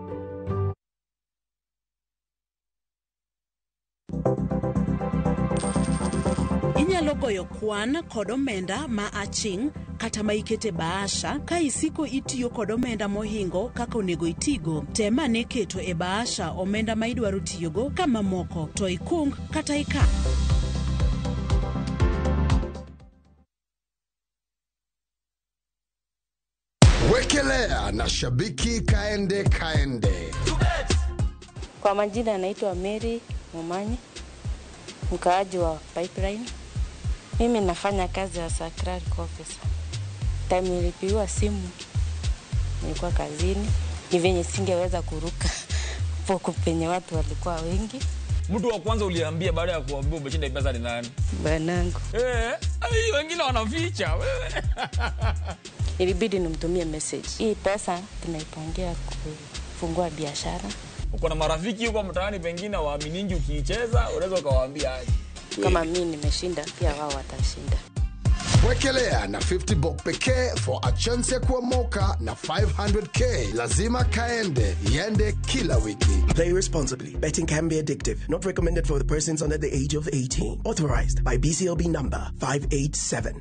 Inyalo goyo kwan kod omenda ma aching' kata ma ikete bahasha ka isiko itiyo kod omenda mohingo kaka onego itigo. Tem ane keto e bahasha omenda ma idwaro tiyogo ka mamoko to ikung kata ikan. Wekelea na shabiki kaende kaende. Kwa majina anaitwa Mary Mumanyi, mkaaji wa Pipeline. Mimi nafanya kazi ya clerk officer. Time nilipigiwa simu nilikuwa kazini, ni venye singeweza kuruka poko penye watu walikuwa wengi. Mtu wa kwanza uliambia baada ya kuambia umeshinda pesa ni nani? Bwanangu. Ai, wengine wanaficha wewe. Ilibidi nimtumie message. Hii pesa tunaipangia kufungua biashara. Uko na marafiki huko mtaani pengine waaminingi ukiicheza, unaweza ukawaambia aje? Kama mimi nimeshinda, pia wao watashinda. Wekelea na 50 bob pekee for a chance ya kuomoka na 500k. Lazima kaende, iende kila wiki. Play responsibly. Betting can be addictive. Not recommended for the persons under the age of 18. Authorized by BCLB number 587.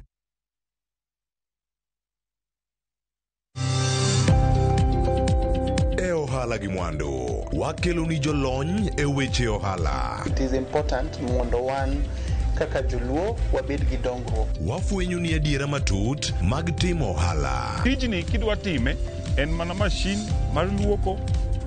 E ohala gi mwandu, wakelo ni jolony e weche ohala. It is important mondo wan kaka joluo wabed gi dongruok. Wafwenyo ni adiera matut mag timo ohala. Tijni kidwa time en mana mashin mar luoko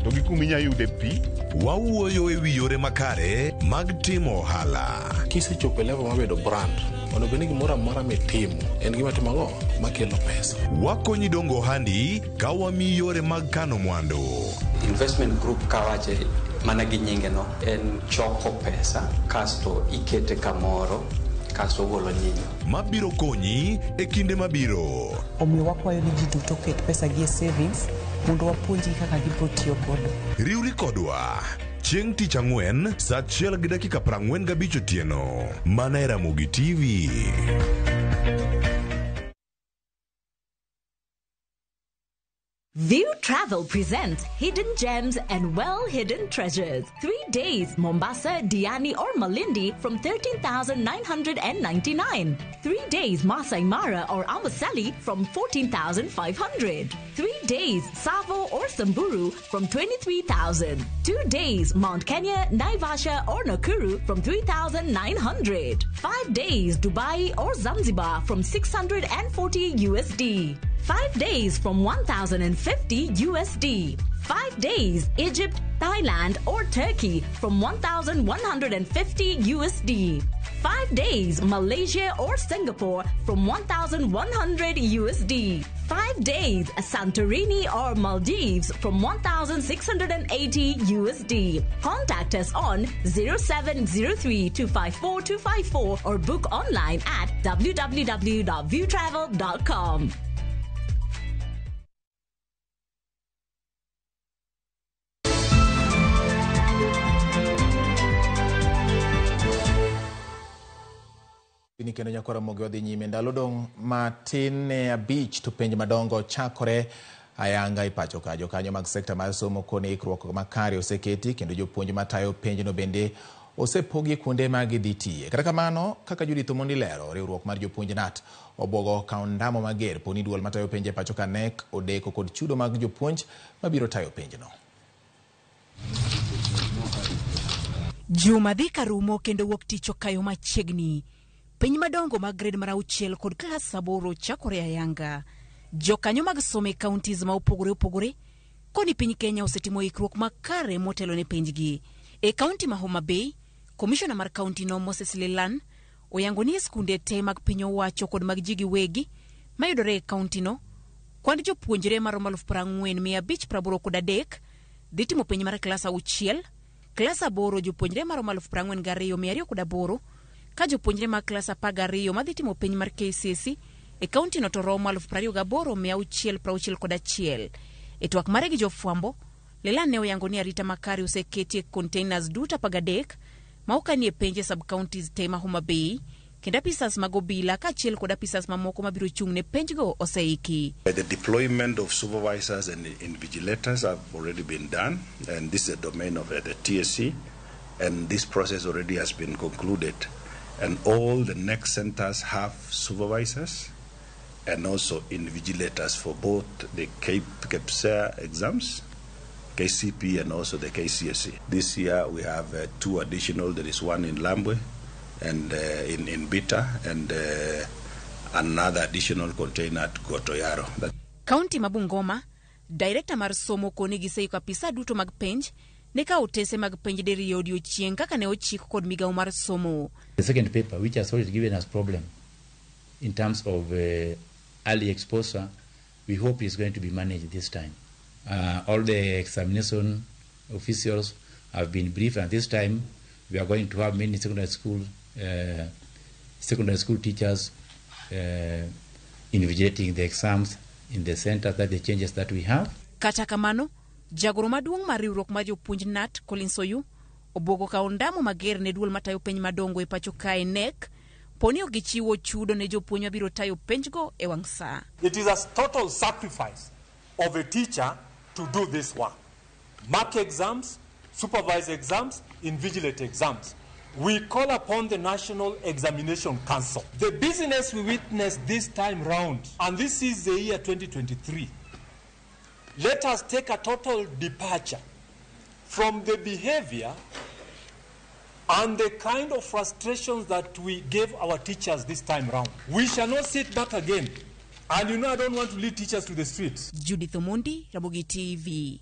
to gi kuma inya yude pi. Wawuoyo e wi yore makare mag timo ohala. Kisechopo e level mar bedo brand, onego bed ni gimoro amora mitimo en gima timo ang'o makelo pesa. Wakonyi dongo ohandi ka wamiyi yore mag kano mwandu. Investment group kawache mana gi nyinge no en choko pesa kasto ikete kamoro kasto ogolo nyinyo. Mabiro konyi e kinde mabiro. Omiyo wakwayo ni ji duto oket pesa gi e savings mondo wapuonjgi kaka gibiro tiyo godo. Riwri kodwa chieng' tich ang'wen saa 1:45 otieno mana e Ramogi TV. View Travel presents Hidden Gems and Well-Hidden Treasures. 3 days, Mombasa, Diani or Malindi from 13,999. 3 days, Masai Mara or Amboseli from 14,500. 3 days, Savo or Samburu from 23,000. 2 days, Mount Kenya, Naivasha or Nakuru from 3,900. 5 days, Dubai or Zanzibar from 640 USD. 5 days from 1,050 USD. 5 days, Egypt, Thailand or Turkey from 1,150 USD. 5 days, Malaysia or Singapore from 1,100 USD. 5 days, Santorini or Maldives from 1,680 USD. Contact us on 0703 254 254 or book online at www.viewtravel.com. Ni kendo nyakwara Ramogi wadhi nyime ndalo dong' matin ne 5 to penj madongo chakore ayanga e pacho ka. Jokanyo mag sekta mar somo koni ikruok makare oseketi kendo jopuonj matayo penjno bende osepogi kuonde ma gidhi tiye. Kata kamano, kaka Judith Omondi lero, riwruok mar jopuonj KNUT obwogo kawo ndamo mager poni duol matayo penj e pacho ka KNEC odeko kod chudo mag jopuonj mabiro tayo penjno. Juma dhi karumo kendo wuok tich okayo machiegni. Piny madongo mag grade mar 6 kod klas 8 chakore ayanga. Jokanyo mag somo e counties ma opogore opogore koni piny Kenya osetimo ikruok makare motelo ne penjgi. E kaunti ma Homa Bay, komishona mar kaunti no Moses Lelan oyango ni e skunde te mag piny owacho kod mag ji giwegi mayudore e kaunti no, kwand jopuonjre maromo 40,583 dhi timo penj mar klas 6, klas 8 jopuonjre maromo 42,208 ka jopuonjre mag klas 12 madhi timo penj mar KCSE e kaunti no to romo 28,661. E twak mare gi jofwambo, Lelan ne oyango ni arita makare oseketi e containers duto 13 ma okanie penj e sub-counties te ma Homa Bay, kendo apisas mag obila kaachiel kod apisas mamoko mabiro chung' ne penjgo oseiki. The deployment of supervisors and invigilators have already been done, and this is a domain of the TSC, and this process already has been concluded. And all the next centers have supervisors and also invigilators for both the KPSEA exams, KCP, and also the KCSE. This year we have 2 additional. There is one in Lambwe and in Bita, and another additional container at Gotoyaro. Kaunti ma Bungoma, Director mar somo koni giseiko apisa duto mag penj ne kawo otese mag penj diriyo odiochieng' kaka ne ochik kod migawo mar somo. The second paper, which has already given us problem in terms of early exposure, we hope is going to be managed this time. All the examination officials have been briefed, and this time we are going to have many secondary school teachers invigilating the exams in the center, that the changes that we have. Kata kamano, jagoro maduong' mar riwruok mar jopuonj KNUT, Collins Oyu, obwogo kawo ndamo mager ne duol matayo penj madongo e pacho kae KNEC, poni ok gichiwo chudo ne jopuonj mabiro tayo penjgo e wang' saa. It is a total sacrifice of a teacher to do this work. Mark exams, supervise exams, invigilate exams. We call upon the National Examination Council. The business we witnessed this time round, and this is the year 2023, let us take a total departure from the behavior and the kind of frustrations that we gave our teachers this time round. We shall not sit back again. And you know, I don't want to lead teachers to the streets. Judith Omondi, Ramogi TV.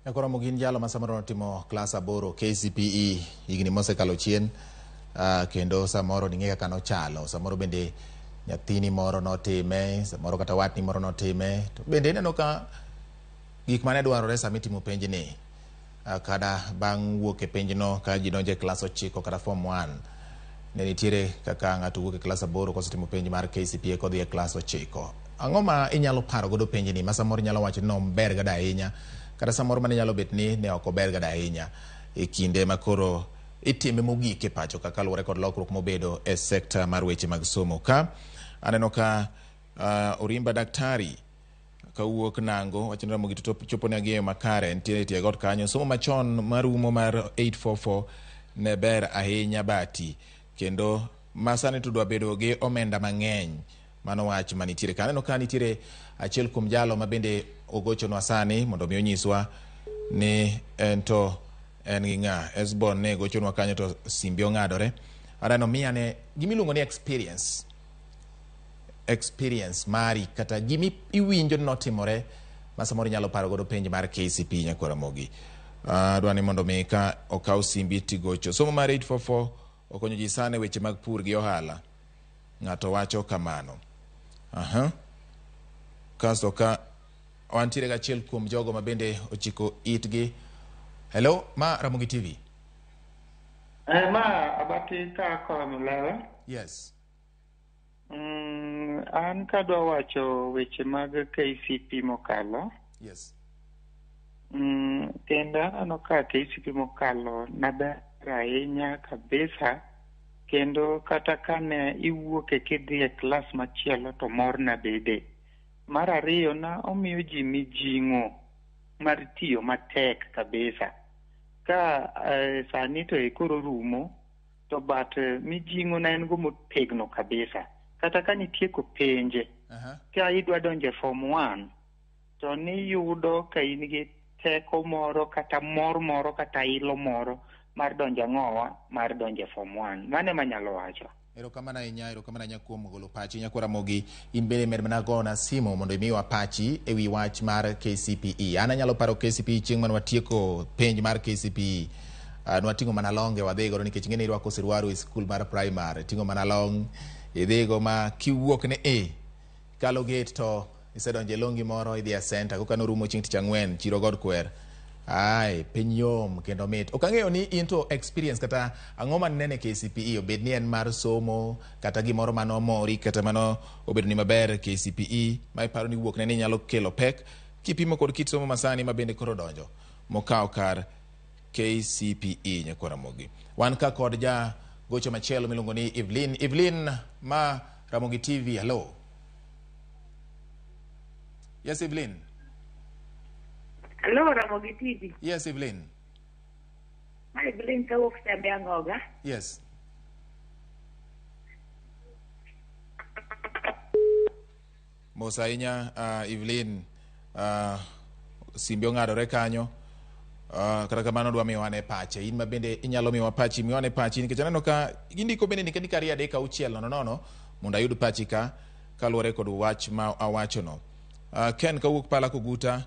Nyakoro Mogin jalo ma samoro notimo klas 8 KCPE higni mosekalo chien, kendo samoro ning'e kaka nochalo, samoro bende nyathini moro notime, samoro kata watni moro notime, to bende ineno ka gik mane dwarore sama itimo penjni, kata bang' wuok e penjno ka ji donjo e klas 9 kata form 1, ne nitiere kaka ng'ato wuok e klas 8 kosetimo penj mar KCPE kodhi e klas 9. Ang'o ma inyalo paro godo penjni ma samoro inyalo wacho ni nober gada ahinya, kata samoro mane nyalo bet ni ne ok ober gada ahinya e kinde ma koro itime mogik e pacho ka kaluwore kod lokruok mobedo e sekta mar weche mag somo. Ka aneno ka Orimba Daktari kawuok Nango wacho ni Ramogi chopo ne ang'eyo makare nitiere e tie got kanyo. Somo machon marumo mar 844 ne ber ahinya bati, kendo masani to dwa bedo gi omenda mang'eny. Mano wach manitiere ka. Aneno ka nitiere achiel kuom jalo ma bende ogochonwa sani mondo mi onyiswa ni en to en gi ng'a. Esbon ne gochonwa kanyo to simbi ong'adore. Aneno miya ne gimiluongo ni experience. Experience mari kata gimi iwinjo ni notimore ma samoro inyalo paro godo penj mar KCPE Nyakwar Ramogi. Adwa ni mondo mi ka okaw simbi tigocho. Somo mar 844 okonyo ji sana e weche mag pur gi ohala. Ng'ato wacho kamano. Kasto ka wantiere gachiel kuom jogo ma bende ochiko itgi. Hello, ma Ramogi TV. Ma abati ka koa Mulewe. Yes. An kadwa wacho weche mag KCP mokalo. Yes. Kendo aneno ka KCP mokalo naber ahinya kabisa, kendo kata kane iwuok e kidhi e klas machielo to mor na bede. Mar ariyo na omiyo ji mijing'o mar tiyo matek kabisa. Ka sani to koro rumo, to but mijing'o na en go motegno kabisa. Kata ka nitieko penje, ka idwa donjo e form 1, to niyudo ka in gi teko moro kata mor moro kata ilo moro mar donjo ang'owa mar donjo e form 1. Mano ema anyalo wacho. Erokamano ahinya, erokamano ahinya kuom golo pachi. Nyakwar Ramogi, in bende med mana gona simu mondo imiwa pachi e wi wach mar KCPE. An anyalo paro KCPE chieng' mane watieko penj mar KCPE. Nwating'o mana longe wadhi godo nikech ing'e ni irwako siruaru e skul mar primary. Ting'o mana long, idhigo ma kiwuok ne A, kalo gate to isedonjo e longi moro idhi e center. Koka norumo chieng' tich ang'wen, chiro god kwer. Ai, piny yom kendo mit. Ok ang'eyo ni in to experience kata ang'o manene KCPE, obed ni en mar somo kata gimoro mano mori kata mano obedo ni maber KCPE ma iparo ni wuok ne ni nyalo kelo pek kipimo kod kit somo masani ma bende koro donjo mokawo kar KCPE Nyakwar Ramogi. Wan ka kod ja gocho machielo miluongo ni Evelyn. Evelyn ma Ramogi TV, hello. Yes, Evelyn. Hello, Ramogi TV. Yes, Evelyn. Ma Evelyn kawuok Chambe Ang'oga. Yes. Mos ahinya Evelyn, simbi ong'adore kanyo. Kata kamano dwa miyo ane pache. In ma bende inyalo miyowa pachi, miwa ane pachi nikech aneno ka gindiko bende ndika ndika 2 3 6 0 0 mondo ayud pachi ka kaluwore kod wach ma awachono. Ken kawuok Pala Koguta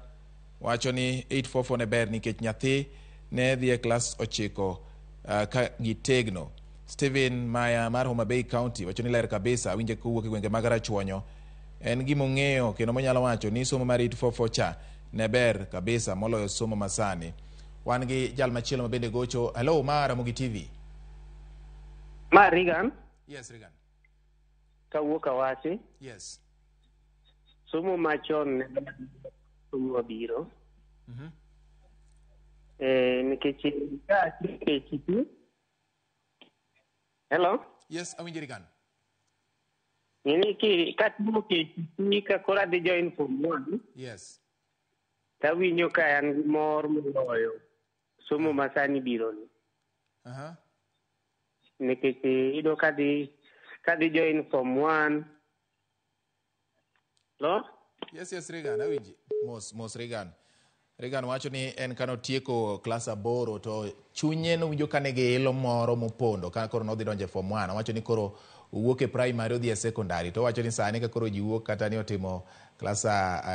wacho ni 844 ne ber nikech nyathi ne dhi e klas 9 ka gitegno. Stephen Maya mar Homa Bay County wacho ni ler kabisa, awinje kowuok e gwenge mag Rachuonyo. En gima ong'eyo kendo monyalo wacho ni somo mar 844 cha ne ber kabisa moloyo somo masani. Wan gi jal machielo ma bende gocho. Hello, ma Ramogi TV. Ma Regan. Yes, Regan. Kawuok Awasi. Yes. Somo machon ne somo mabiro. Nikech ka KCPE. Hello? Yes, awinji Regan. Ng'eni ki katimo KCPE ka koro adhi join form 1. Yes. Tawinjo ka an gi mor moloyo somo masani biro ni. Nikech iyudo kadhi join form 1. Lo? Yes, yes, Regan, awinji. Mos, mos Regan. Regan wacho ni en kanotieko klas 8 to chunye nowinjo ka nigi ilo moro mopondo ka koro nodhi donjo e form 1. Owacho ni koro owuok e primary odhi e secondary. To owacho ni sani ka koro ji wuok kata ni otimo klas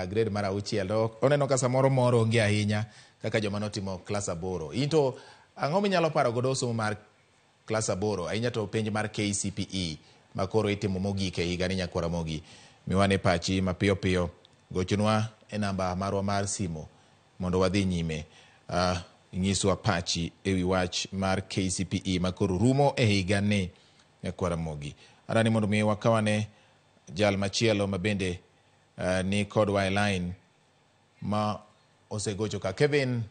grade mar 6 to oneno ka samoro mor onge ahinya kaka joma notimo klas 8. In to ang'o minyalo paro godo somo mar klas 8 ahinya to penj mar KCPE ma koro itimo mogik e higa ni nyakwara Ramogi? Miwane pachi mapiyo piyo, gochonwa e namba marwa mar simo mondo wadhi nyime. Inyiswa pachi ewi wach mar KCPE ma koro rumo e higa ni nyakwara Ramogi. Adani mondo mi wakawane jal machielo ma bende ni kodwa e line ma osegocho ka. Kevin,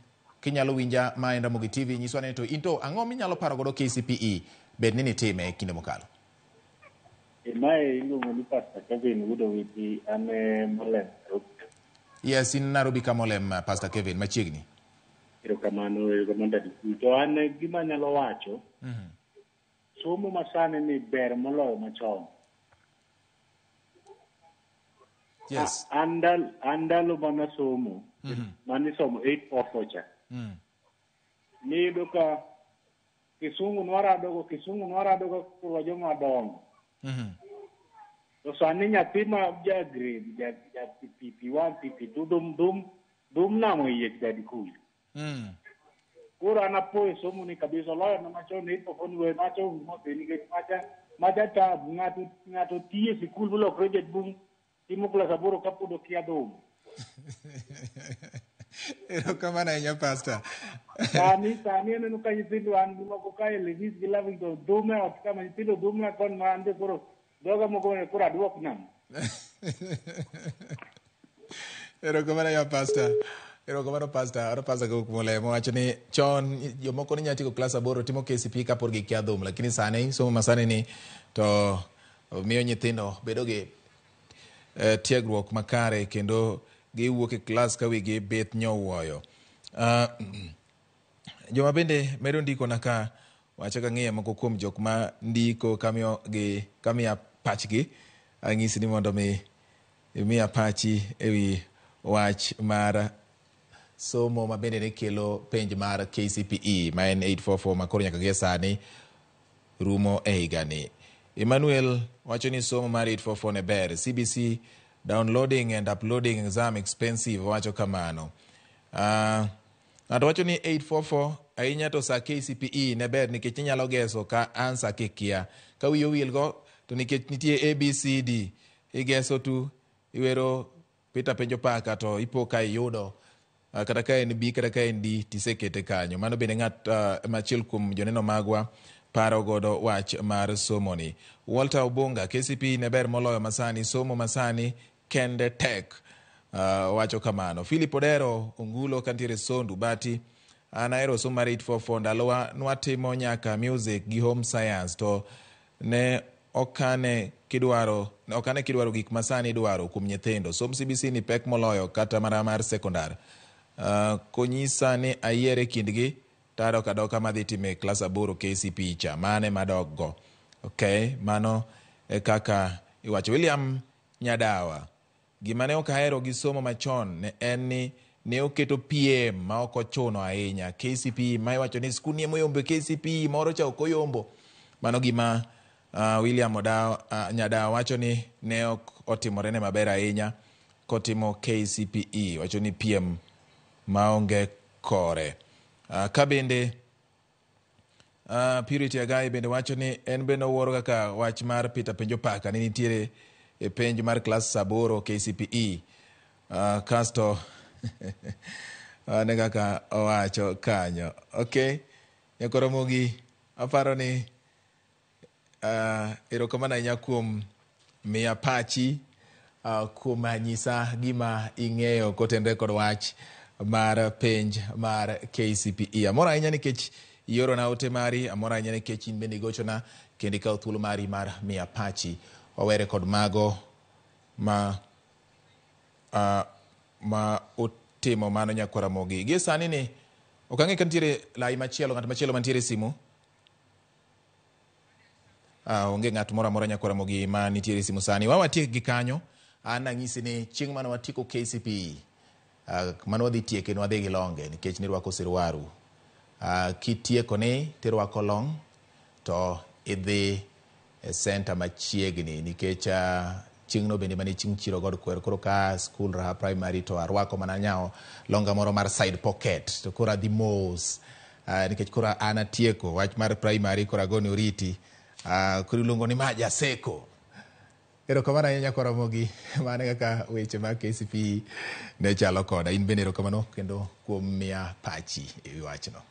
kinyalo winja ma en Ramogi TV, nyiswa ni to in to ang'o minyalo paro godo KCPE bed ni nitime e kinde mokalo? Mae iluongo ni Pastor Kevin Wudowiti, an Molem. Yes, in Nairobi ka Molem, Pastor Kevin, machiegni. Erokamano, erokamano Daddy. To an gima anyalo wacho, somo masani ni ber moloyo machon. Yes. An ndalo mana somo, manisomo 844 cha. Niyudo ka kisungu nwaradogo koro joma dongo. To sani nyathi ma ja grade, ja PP1, PP2, dum namo iye Daddy Cool. Koro an apoyo somo ni kabisa, oloyo na machon 844 we macha modhi nikech macha tabu, ng'ato tiyo e sikul molokre jaduong' timo klas 8 kapod okia dhum. Erokamano ahinya Pastor. Sani aneno ka nyithindo an gi moko ka Levis gi Lavington dhum e ot kama nyithindo dhum na kon ma an be koro dhoga moko ne koro aduok nam. Erokamano ahinya Pastor. Erokamano Pastor. Aro Pastor kawuok Molemo wacho ni chon jomoko ne nyalo tieko klas 8 timo KCPE kapod gikia dhum, lakini sani somo masani ni to miyo nyithindo bedo gi tiegruok makare kendo giwuok e klas ka wigi bith nyowuoyo. Joma bende medo ndiko na ka wacho ka ng'iyo moko kuom jok ma ndiko kamiya pachgi, anyisi ni mondo mi imiya pachi ewi wach mar somo ma bende ne kelo penj mar KCPE ma en 844 ma koro nyaka gie sani rumo e higani. Emmanuel wacho ni somo mar 844 ne ber. CBC downloading and uploading exam expensive, wacho kamano. Ng'ato wacho ni 844 ahinya to sa KCPE ne ber nikech inyalo geso ka answer kikia. Ka wiyi owil go to nikech nitie ABCD igeso tu iwero Peter penjo paka to ipo ka iyudo kata ka en B kata ka en D tisekete kanyo. Mano bende ng'at machiel kuom joneno magwa paro godo wach mar somo ni. Walter Obunga, KCPE ne ber moloyo masani, somo masani kende tek. Wacho kamano. Philip Odero Ongulo kantiere Sondu Bati, an ahero somo mar 844 ndalowa nwatimo nyaka music gi home science to ne okane kidwaro gik masani idwaro kuom nyithindo. Somb CBC ni pek moloyo kata mana mar sekondar. Konyisa ni ayier e kindgi to adok adoka madhi time klas 8 KCPE cha mane madok go. Okay, mano e kaka iwacho. William Nyadawa, gima ne ok ahero gi somo machon ne en ni ne oketo piem ma ok ochuno ahinya. KCPE ma iwacho ni skul ni emoyombo KCPE moro cha ok oyombo. Mano gima William Nyadawa wacho ni ne ok otimorene maber ahinya kotimo KCPE. Wacho ni piem maonge kore. Ka bende Purity Agai bende wacho ni en bende owuoro kaka wach mar Peter Penjo Paka ne nitiere e penj mar klas 8 KCPE. Kasto ane kaka owacho kanyo. Okay, Nyakoromogi, aparo ni erokamano ahinya kuom miya pachi, kuom nyisa gima ing'eyo kotenore kod wach mar penj mar KCPE. Amor ahinya nikech iorona ote mari, amor ahinya nikech in bende igochona kendo ikawo thuolo mari mar miya pachi. Wawere kod mago ma otimo mano Nyakoromogi. Gie sani ni ok ang'e ka nitiere lai machielo, ng'at machielo mantiere e simu. Onge ng'at moro amora Nyakoromogi ma nitiere e simu sani. Wawatiek gi kanyo. An anyisi ni chieng' mane watieko KCPE, mane wadhi tieke ne wadhi gi longe nikech nirwako sirwaru. Kitieko ni tirwako long to idhi e center machiegni nikech chieng'no bende mane chieng' chiro god kwer. Koro ka school Raha Primary to arwako mana nyawo longa moro mar side pocket to koro adhi mos, nikech koro an atieko wach mar primary koro agone oriti. Koro iluongo ni ma jaseko. Erokamano ahinya Nyakoromogi. Mano kaka weche mag KCPE ne chalo koda. In bende erokamano kendo kuom miya pachi e wi wachno.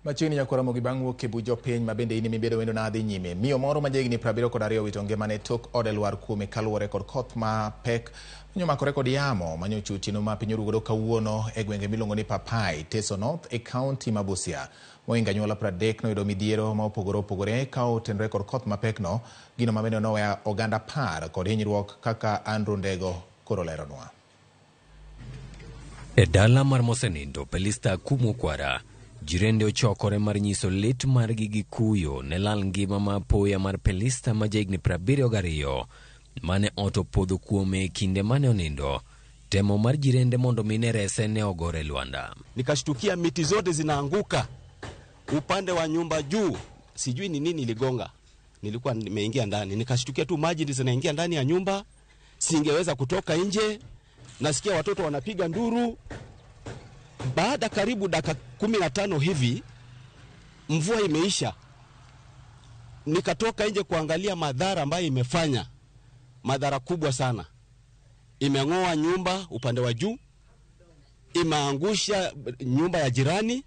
Machiegni Nyakoromogi bang' wuok e buch jopiny ma bende in emibedo wendo na dhi nyime. Miyo moro ma jahigni 72 owito ngimane tok ode lwar kuome kaluwore kod koth ma pek manyomakore kod yamo manyocha otieno ma piny orugodo kawuono e gwenge miluongo ni Papai, Teso North e kaunti ma Busia. Mohingo anyuola 30 noyudo midhiero ma opogore opogore ka otenore kod koth mapek no, gino ma bende noweyo oganda 10 kod hinyruok kaka Andrew Ndego koro leronwa. E dala mar Mosenindo, Pelista Akumu Kwara, jirende ochokore mar nyiso lit margi gi kuyo ne lal ngima ma apoya mar Pelista ma jahigni 72 mane ot opodho kuome e kinde mane onindo. Temo mar jirende mondo mine rese ne ogore lwanda. Nikashtukia miti zote zinaanguka upande wa nyumba juu, sijui ni nini iligonga. Nilikuwa nimeingia ndani, nikashtukia tu maji zinaingia ndani ya nyumba, singeweza kutoka nje. Nasikia watoto wanapiga nduru. Baada karibu dakika 15 hivi mvua imeisha. Nikatoka nje kuangalia madhara ambayo imefanya. Madhara kubwa sana. Imeng'oa nyumba upande wa juu, imeangusha nyumba ya jirani.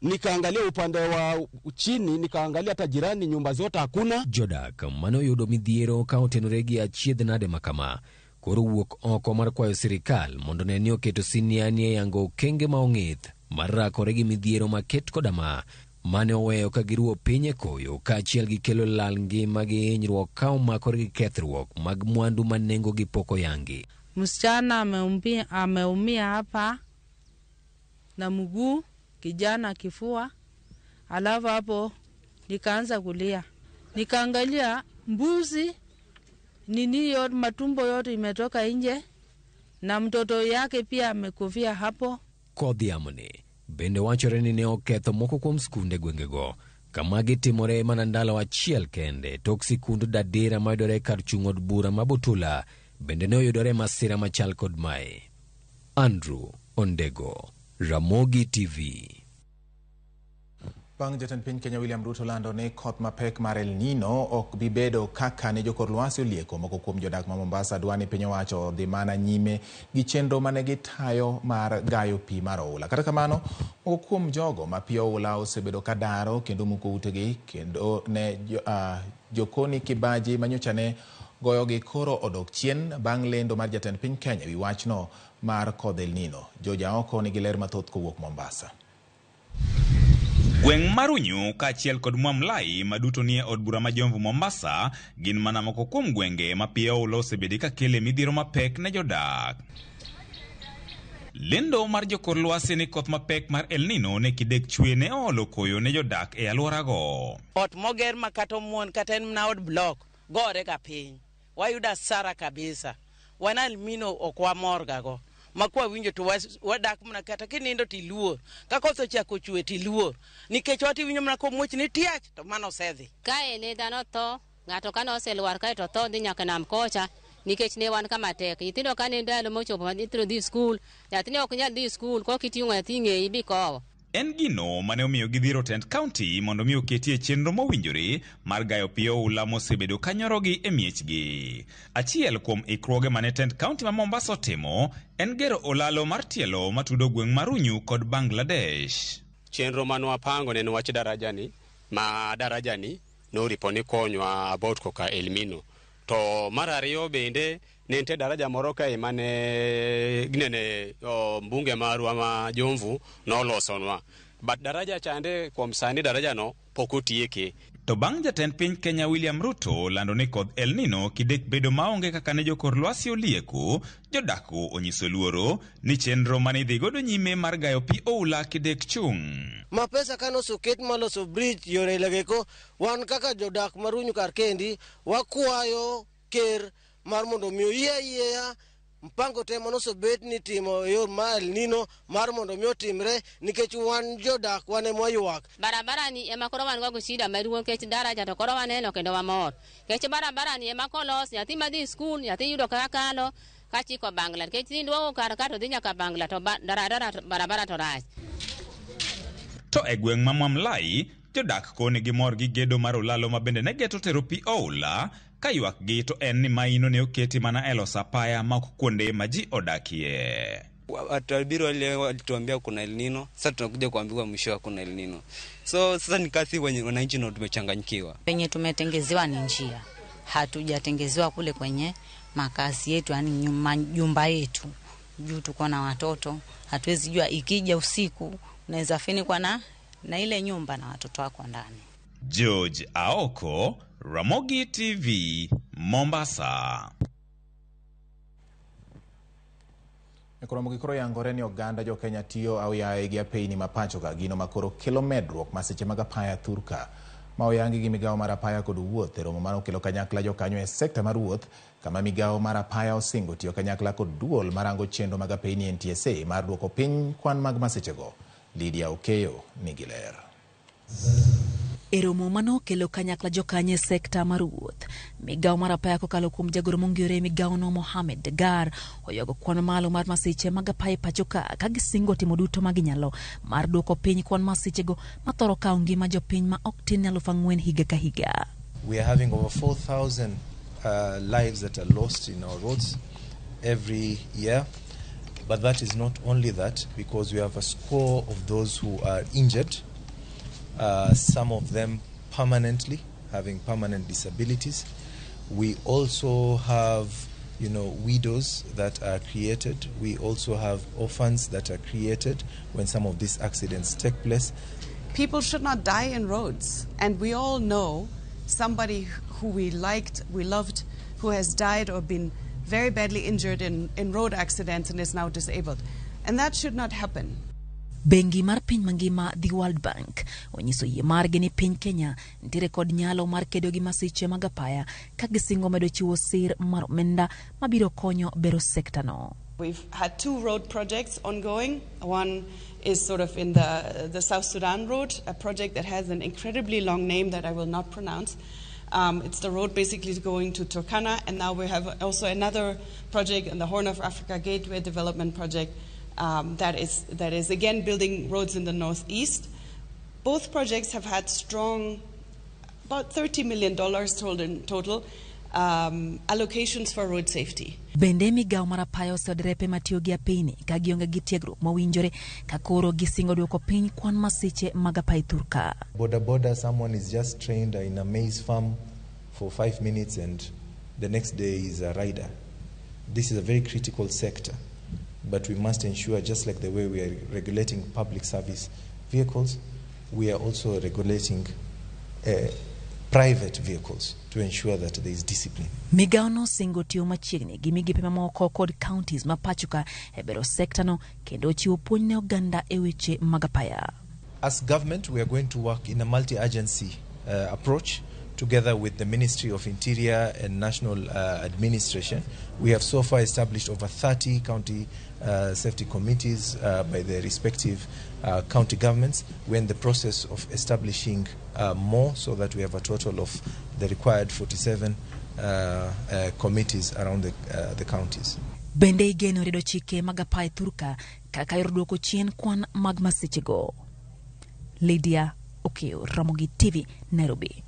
Nikaangalia upande wa chini, nikaangalia hata jirani, nyumba zote hakuna. Jodak mane oyudo midhiero ka otenore gi achiedh nade makama koro wuok oko mar kwayo sirikal mondo ne ni oketo siniani e yango okenge ma ong'ith mar rakore gi midhiero maket koda ma mane oweyo ka giruwo piny e koyo kaachiel gi kelo lal ngima gi hinyruok ka omakore gi kethruok mag mwandu ma nengogi pok oyangi. Msichana ameumia hapa na mguu, kijana kifua, alafu hapo nikaanza kulia. Nikaangalia mbuzi nini yote, matumbo yote imetoka nje na mtoto yake pia amekufia hapo. Kodh yamoni bende wachore ni ne oketho moko kuom skunde gwengego kama gitimore mana ndalo achiel kende tok sikund Dadira mayudore kar chung' od bura ma Butula bende ne oyudore masira machal kod mae. Andrew Ondego, Ramogi TV. Bang' jatend piny Kenya William Ruto lando ni koth mapek mar El Nino ok bi bedo kaka ne jokor lwasi olieko, moko kuom jodak ma Mombasa dwa ni piny owacho odhi mana nyime gi chenro mane gitayo mar gayo pi mar oula. Kata kamano, moko kuom jogo ma pi oula osebedo ka daro kendo muko utegi kendo ne jokoni kibaji manyocha ne goyogi koro odok chien bang' lendo mar jatend piny Kenya ewi wachno mar kodh El Nino. Joja oko nigi ler mathoth kowuok Mombasa. Gweng' mar Unyu kaachiel kod Mwamlai ma duto nie od bura ma Jomvu Mombasa gin mana moko kuom gwenge ma pi oula osebedi ka kele midhiero mapek ne jodak. Lendo mar jokor lwasi ni koth mapek mar El Nino ne kidek chwe ne oolo koyo ne jodak e alworago. Ot moger ma kata omuon kata en mana od block gore ga piny. Wayudo asara kabisa. Wan almino ok wamor ga go. Ma kwawinjo to wadak mana kata kinindo tiluor. Ka koth ochako chwe tiluor. Nikech watiwinjo mana komuoch ni tiach to mano osedhi. Kae ne dhano tho, ng'ato kane oselwar kae to tho dhi nyaka nam kocha nikech ne wan kama tek. Nyithindo kane ndalo mochopo ma nyithindo dhi skul, nyathi ne ok nyal dhi skul kok iting'o nyathi ng'eyi bikowo. En gino mane omiyo gidhiro tend kaunti mondo mi oketie chenro mowinjore mar gayo pi oula mosebedo ka nyorogi e miechgi. Achiel kuom ikruoge mane tend kaunti ma Mombasa otimo en gero olalo mar tielo matudo gweng' mar Unyu kod Bangladesh. Chenro mane wapango ne en wach darajani, ma darajani noripo ni konywa about koka El Nino. To mar ariyo bende ne nitie daraja moro kae mane ginene mbunge marwa ma Jomvu nolosonwa. But daraja chande kuom sani daraja no pok otieke. To bang' jatend piny Kenya William Ruto lando ni kodh El Nino kidek bedo maonge kaka ne jokor lwasi olieko, jodak onyiso luoro ni chenro mane idhi godo nyime mar gayo pi oula kidek chung'. Ma pesa kane oseket maloso bridge yore legeko, wan kaka jodak mar Unyu kar kendi wakwayo ker mar mondo mi oyie ayieya mpango te manosebet ni timo e yor ma El Nino mar mondo mi otimre nikech wan jodak wan ema waywak. Barabara ni ema koro wan go shida maduong' nikech daraja to koro waneno kendo wamor. Nikech barabara ni ema kolos nyathi madhi skul nyathi yudo kaka kalo kachiko Bangla nikech duogo kar ka to dhi nyaka Bangla to barabara to rach. To e gweng' ma Mwamlai, jodak koni gimor gi gedo mar olalo ma bende ne geto tero pi oula ka ywakgi to en ni maino ne oketi mana e loso apaya ma ok kuonde ma ji odakie. Watabiri wale walituambia kuna El Nino, sasa tunakuja kuambiwa mwisho hakuna El Nino. So sasa ni kasi wenye wananchi ndio tumechanganyikiwa. Penye tumetengezewa ni njia, hatujatengezewa kule kwenye makazi yetu, yani nyumba yetu. Juu tuko na watoto, hatuwezi jua ikija usiku unaweza finikwa na ile nyumba na watoto wako ndani. George Aoko, Ramogi TV, Mombasa. Koro koro yangore ni oganda jo Kenya tiyo aoyaye gi apeyni ma pacho ka gino makoro kelo medruok masiche mag apaya thurka ma oyangi gi migawo mar apaya kod wuoth e romo mane okelo kanyakla jokanyo e sekta mar wuoth kama migawo mar apaya osingo tiyo kanyakla kod duol marango chenro mag apeyni NTSA mar duoko piny kwan mag masichego. Lydia Okeyo nigi ler. E romo manokelo kanyakla jokanyo e sekta mar wuoth, migawo mar apaya kokalo kuom jagoro mongirore e migawono Mohamed Degar oywago kwan malo mar masiche mag apaya e pacho ka ka gisingo timo duto ma ginyalo mar duoko piny kwan masichego mathoro kawo ngima jopiny ma ok tin ne 4,000 higa ka higa. We are having over 4,000 lives that are lost in our roads every year. But that is not only that, because we have a score of those who are injured, some of them permanently, having permanent disabilities. We also have, widows that are created. We also have orphans that are created when some of these accidents take place. People should not die in roads. And we all know somebody who we liked, we loved, who has died or been very badly injured in road accidents and is now disabled. And that should not happen. Bengi mar piny mangima The World Bank onyiso yie margi ni piny Kenya nitiere kod nyalo mar kedo gi masiche mag apaya ka gisingo medo chiwo sir mar omenda mabiro konyo bero sekta no. We've had two road projects ongoing. One is sort of in the South Sudan road, a project that has an incredibly long name that I will not pronounce. It's the road basically going to Turkana, and now we have also another project in the Horn of Africa Gateway Development Project that is again building roads in the northeast. Both projects have had strong, about $30 million told in total, allocations for road safety. Bende migawo mar apaya oseyo derepe matiyo gi apeyni ka gionge gi tiegruok mowinjore ka koro gisingo duoko piny kwan masiche mag apaya thurka. Boda boda, someone is just trained in a maize farm for 5 minutes and the next day is a rider. This is a very critical sector, but we must ensure, just like the way we are regulating public service, vehicles, we are also regulating private vehicles to ensure that there is discipline. Migawo no osingo tiyo machiegni gi migepe mamoko kod counties ma pachoka e bero sekta no kendo chiwo puonj ne oganda e weche mag apaya. As government, we are going to work in a multi-agency approach together with the Ministry of Interior and National Administration. We have so far established over 30 county safety committees by the respective county governments. We're in the process of establishing more so that we have a total of the required 47 committees around the counties. Bende igeno riedo chike mag apaya thurka kaka yor duoko chien kwan mag masichego. Lydia Okeyo, Ramogi TV, Nairobi.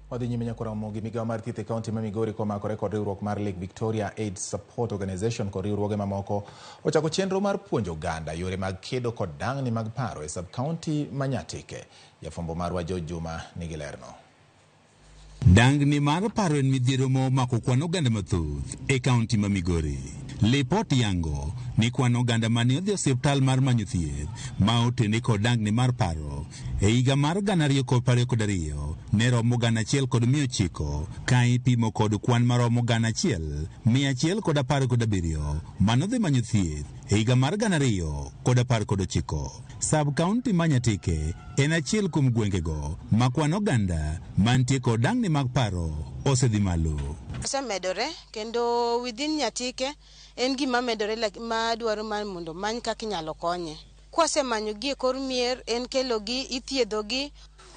Wadhi nyime nyaka Ramogi. Migawo mar thieth e kaunti ma Migori komakore kod riwruok mar Lake Victoria AIDS Support Organization kod riwruoge mamoko ochako chenro mar puonjo oganda yore mag kedo kod dang'ni mag paro e sub-county ma Nyatike. Jafwambo marwa George Juma nigi lerno. Dangni mar paro en midhiero ma omako kwan oganda mathoth e kaunti ma Migori. Lipot yango ni kwan oganda mane odhi osiptal mar manyo thieth ma otene kod dangni mar paro e higa mar 2022 ne romo 1,900 ka ipimo kod kwan maromo 1,117 manodhi manyo thieth e higa mar 2019. Sub-county ma Nyatike en achiel kuom gwengego ma kwan oganda mantie kod dangni mag paro osedhi malo. Osemedore kendo within Nyatike en gima medore ma dwaro mar mondo many kaka inyalo konye. Kwasemanyo gi e kor mier en kelo gi ithiedho gi.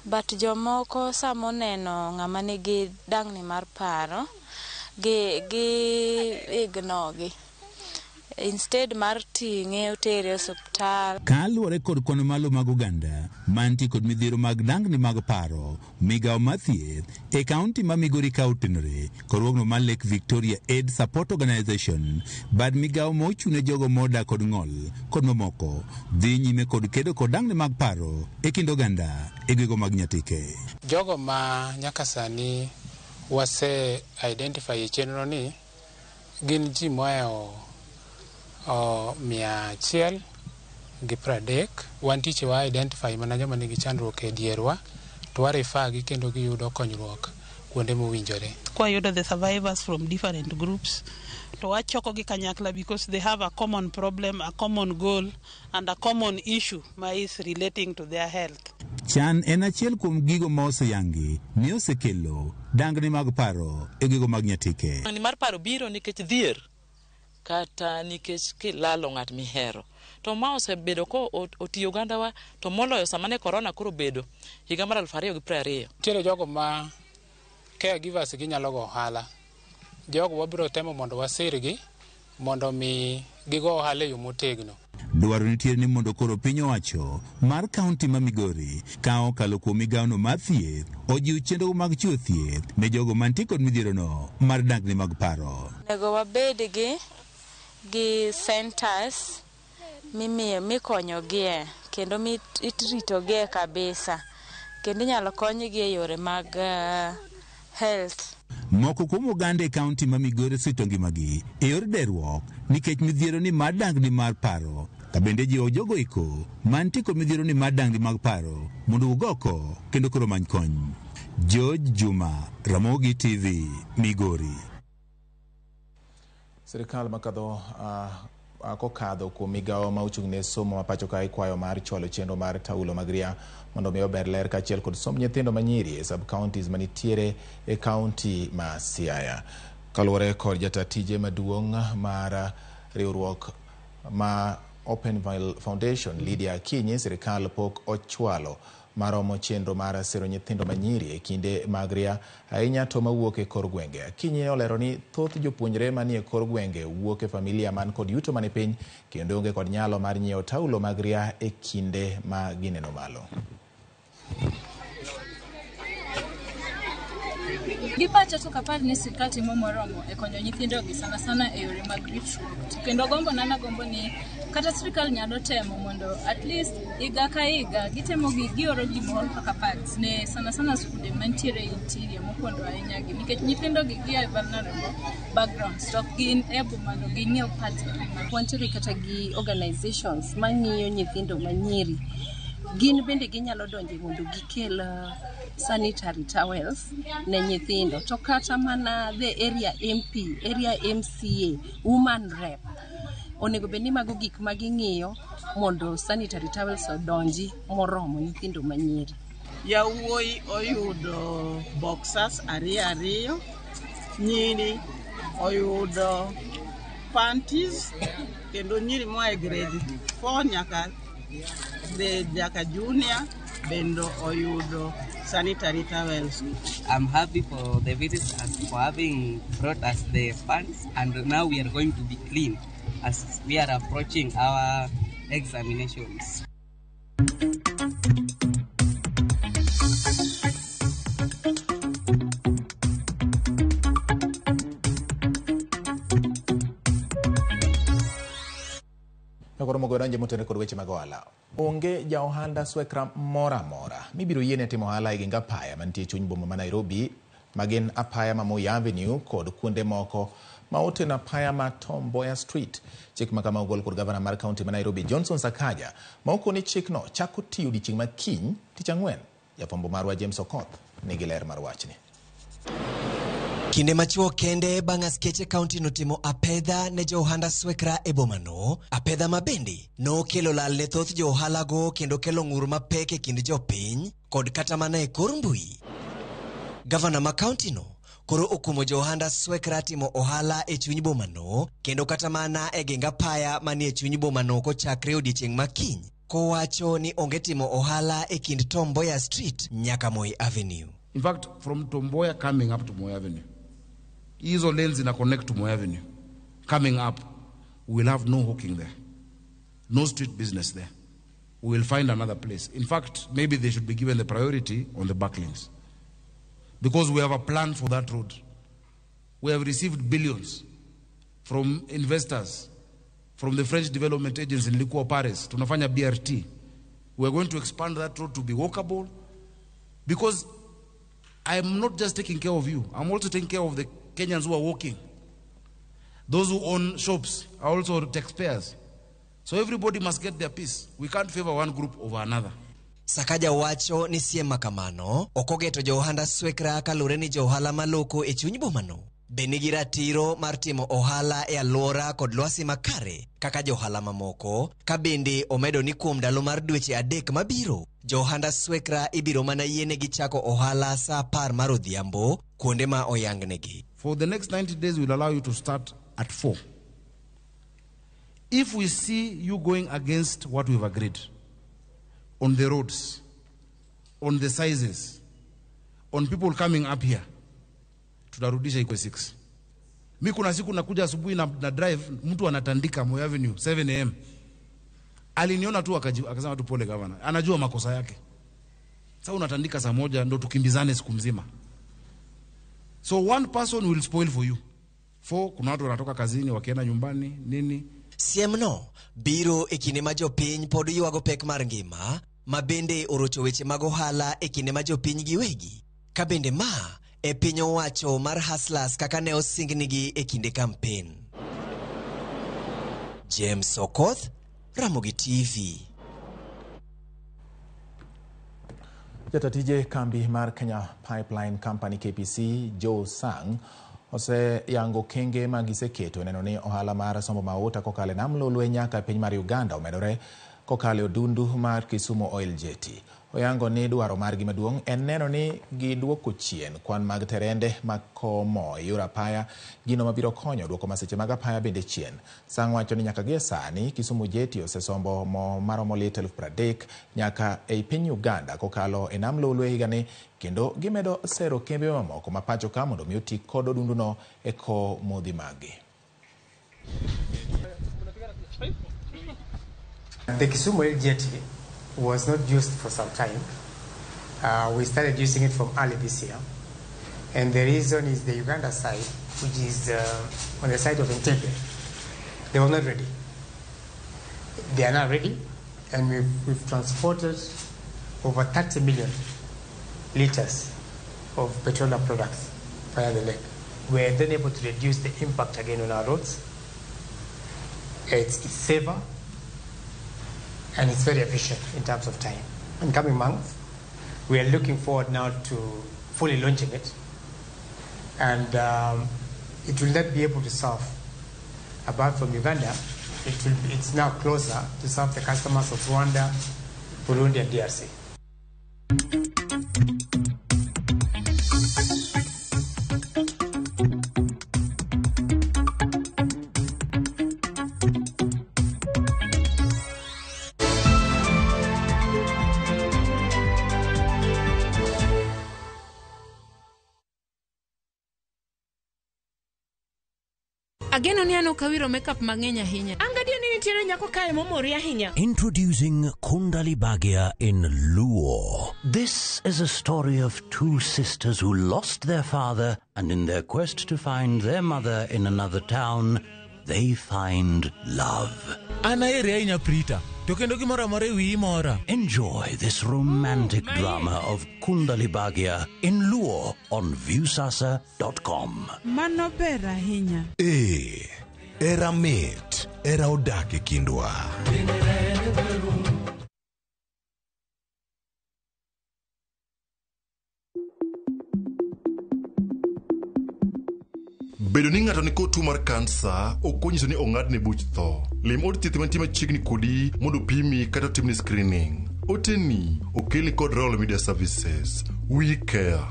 But jomoko samoneno ng'ama nigi dangni mar paro gi ignore gi. Instead mar ting'e otere osiptal. Kaluwore kod kwan malo mag oganda mantie kod midhiero mag dangni mag paro, migawo mar thieth e kaunti ma Migori ka otenore kod riwruogno mar Lake Victoria AIDS Support Organization, bad migawo ma ochung' ne jogo modak kod ng'ol kod mamoko dhi nyime kod kedo kod dangni mag paro e kind oganda e gwenge mag Nyatike. Jogo ma nyaka sani wase identify e chenro ni gin ji mohewo 130. Wantiche wa identify mana joma nigi chandruok e dierwa to wa refer gi kendo giyudo konyruok kuonde mowinjore. Kwayudo the survivors from different groups to wachoko gi kanyakla because they have a common problem, a common goal and a common issue ma is relating to their health. Chan en achiel kuom gigo ma oseyangi ni osekelo dangni mag paro e gigo mag Nyatike. Dangni mar paro biro nikech dhier kata nikech kilalo ng'at mihero. To ma osebedo ko otiyo ogandawa to moloyo sama ne korona koro bedo higa mar 2020. Nitiere jogo ma caregivers ginyalo go ohala. Jogo wabiro temo mondo wasirgi mondo mi gigo ohala e yo motegno. Dwaro nitie ni mondo koro piny owacho mar kaunti ma Migori ka okalo kuom migawono mar thieth ojiw chenro mag chiwo thieth ne jogo mantie kod midhierono mar dangni mag paro. Onego wabed gi centers mimiyo mikonyogie kendo iritogie kabisa kendo inyalo konygi e yore mag health. Moko kuom oganda e kaunti ma Migori osewito ngimagi e yor derruok nikech midhiero ni mar dangni mar paro. Ka bende jiwo jogo eko mantie kod midhiero ni mar dangni mag paro mondo owuog oko kendo koro many kony. George Juma, Ramogi TV, Migori. Sirikal makadho kokadho kuom migawo ma ochung' ne somo ma pacho ka ikwayo mar chwalo chenro mar taulo mag ria mondo mi ober ler kaachiel kod somb nyithindo manyiri e sub-counties manitiere e kaunti ma Siaya. Kaluwore kod jata tije maduong' mar riwruok ma Open Foundation Lydia Akinyi, sirikal pok ochwalo maromo chenro mar sero nyithindo manyiri e kinde mag ria ahinya to mawuok e kor gwenge. Akinyi olero ni thoth jopuonjre manie kor gwenge wuok e familia man kod yuto mani piny kendo onge kod nyalo mar nyiewo taulo mag ria e kinde ma gineno malo. Gi pacha to ok apar ni sirkal timo moromo e konyo nyithindogi sana sana e yore mag ritruok. To kendo gombo na nagombo ni Kata sirikal nyalo temo mondo at least higa ka higa gitemo gi gioro gimoro kaka pads ne sana sana skunde mantiere interior mopondo ahinya gi nikech nyithindo gi gia e vulnerable backgrounds to ok gin able mondo ging'iew pads e. Wantiere kata gi organizations mang'iyo nyithindo manyiri. Gin bende ginyalo donje mondo gikel sanitary towels ne nyithindo. To kata mana the area MP, area MCA, woman rep, onego bed ni mago gik ma ging'iyo mondo sanitary towels odonji moromo nyithindo manyiri. Yawuoyi oyudo boxers ariyo ariyo, nyiri oyudo panties, kendo nyiri moa e grade 4 nyaka grade nyaka junior bende oyudo sanitary towels. I'm happy for the visitors for having brought us the funds, and now we are going to be clean as we are approaching our examinations. Koro mogo donje motenore kod weche mag ohala. Onge ja ohanda swekra moro amora mibiro yiene timo ohala e geng apaya mantie e chuny boma ma Nairobi, magin apaya ma Moi Avenue kod kuonde moko ma oteno apaya ma Tom Mboya Street. Chik ma kama ogol kod gavana mar kaunti ma Nairobi Johnson Sakaja, ma okoni chikno chako tiyo odiechieng' ma kiny tich ang'wen. Jafwambo marwa James Okoth nigi ler mar wachni. Kinde machuok kende bang' askeche kaunti notimo apedha ne jo ohanda swekra e bomano, apedha ma bende nokelo lal ne thoth jo ohalago kendo kelo ng'ur mapek e kind jopiny kod kata mana e kor mbui. Gavana ma kaunti no koro okumo jo ohanda swekra timo ohala e chuny bomano kendo kata mana e geng apaya manie chuny bomano kochakre odiechieng' ma kiny, kowacho ni onge timo ohala e kind Tom Mboya Street nyaka Moi Avenue. In fact, from Tom Mboya coming up to Moi Avenue, hizo lanes ina connect to Moi Avenue, coming up, we will have no hawking there, no street business there. We will find another place. In fact, maybe they should be given the priority on the back lanes, because we have a plan for that road. We have received billions from investors, from the French Development Agency in Liquor Paris, tunafanya BRT. We are going to expand that road to be walkable, because I'm not just taking care of you, I'm also taking care of the Kenyans who are walking. Those who own shops are also taxpayers. So everybody must get their piece. We can't favor one group over another. Sakaja wacho ni siem makamano ok ogeto jo ohanda swekra kaluwore ni jo ohala maloko e chuny bomano be nigi ratiro mar timo ohala e alwora kod lwasi makare kaka jo ohala mamoko, ka bende omedo ni kuom ndalo mar dweche 3 mabiro jo ohanda swekra ibiro mana yienegi chako ohala saa 10 mar odhiambo kuonde ma oyangnegi. For the next 90 days we'll allow you to start at 4. If we see you going against what we've agreed on the roads, on the sizes, on people coming up here, tutarudisha iko 6. Mi kuna siku nakuja asubuhi na drive, mtu anatandika Moi Avenue 7 am. Aliniona tu akasema tu pole governor. Anajua makosa yake. Sasa unatandika saa 1 ndo tukimbizane siku mzima. So one person will spoil for you. 4, kuna watu wanatoka kazini wakienda nyumbani nini. Siemno biro e kinde ma jopiny pod ywago pek mar ngima ma bende orocho weche mag ohala e kinde ma jopiny giwegi, ka bende ma e piny owacho mar hustlers kaka ne osingnigi e kinde kampen. James Okoth, Ramogi TV. Jatatije kambi mar Kenya Pipeline Company KPC Joe Sang oseyango kenge ma giseketo neno ni ohala mar sombo mauta kokalo e nam Lolwe nyaka piny mar Uganda omedore kokalo e odundu mar Kisumu Oil Jetty. Oyango ni dwaro margi maduong' en neno ni giduoko chien kwan mag terende mag kowo mo e yor apaya, gino mabiro konyo duoko masiche mag apaya bende chien. Sang wacho ni nyaka gie sani Kisumu Jetty osesombo mo maromo lita 30,000 nyaka ei piny Uganda kokalo e nam Lolwe higani, kendo gimedo sero kembe mamoko ma pacho ka mondo mi oti kod odunduno e kowo modhi maggi. The Kisumu Oil Jetty was not used for some time. We started using it from early this year. And the reason is the Uganda side, which is on the side of Entebbe, they were not ready. They are now ready, and we've transported over 30 million liters of petroleum products via the lake. We are then able to reduce the impact again on our roads. It's safer and it's very efficient in terms of time. In coming months, we are looking forward now to fully launching it, and it will not be able to serve, apart from Uganda, it's now closer to serve the customers of Rwanda, Burundi, and DRC. Ageno ni an ok awiro makeup mang'eny ahinya. An gadier ni nitiere nyako kae momori ahinya. Introducing Kundali Bhagya in Luo. This is a story of two sisters who lost their father, and in their quest to find their mother in another town, they find love. An aheri ahinya Prita, to kendo gimoro amora e wiyi mora. Enjoy this romantic drama of Kundali Bhagya in Luo on Viusasa.com. Mano ber ahinya. Ee, era mit, era odak e kindwa. Bedo ni ng'ato nikod tuo mar kansa ok onyiso ni ong'adne buch tho. Lim od thieth mantie machiegni kodi mondo pimi kata otimni screening. Oteni okelni kod Royal Media Services. We care.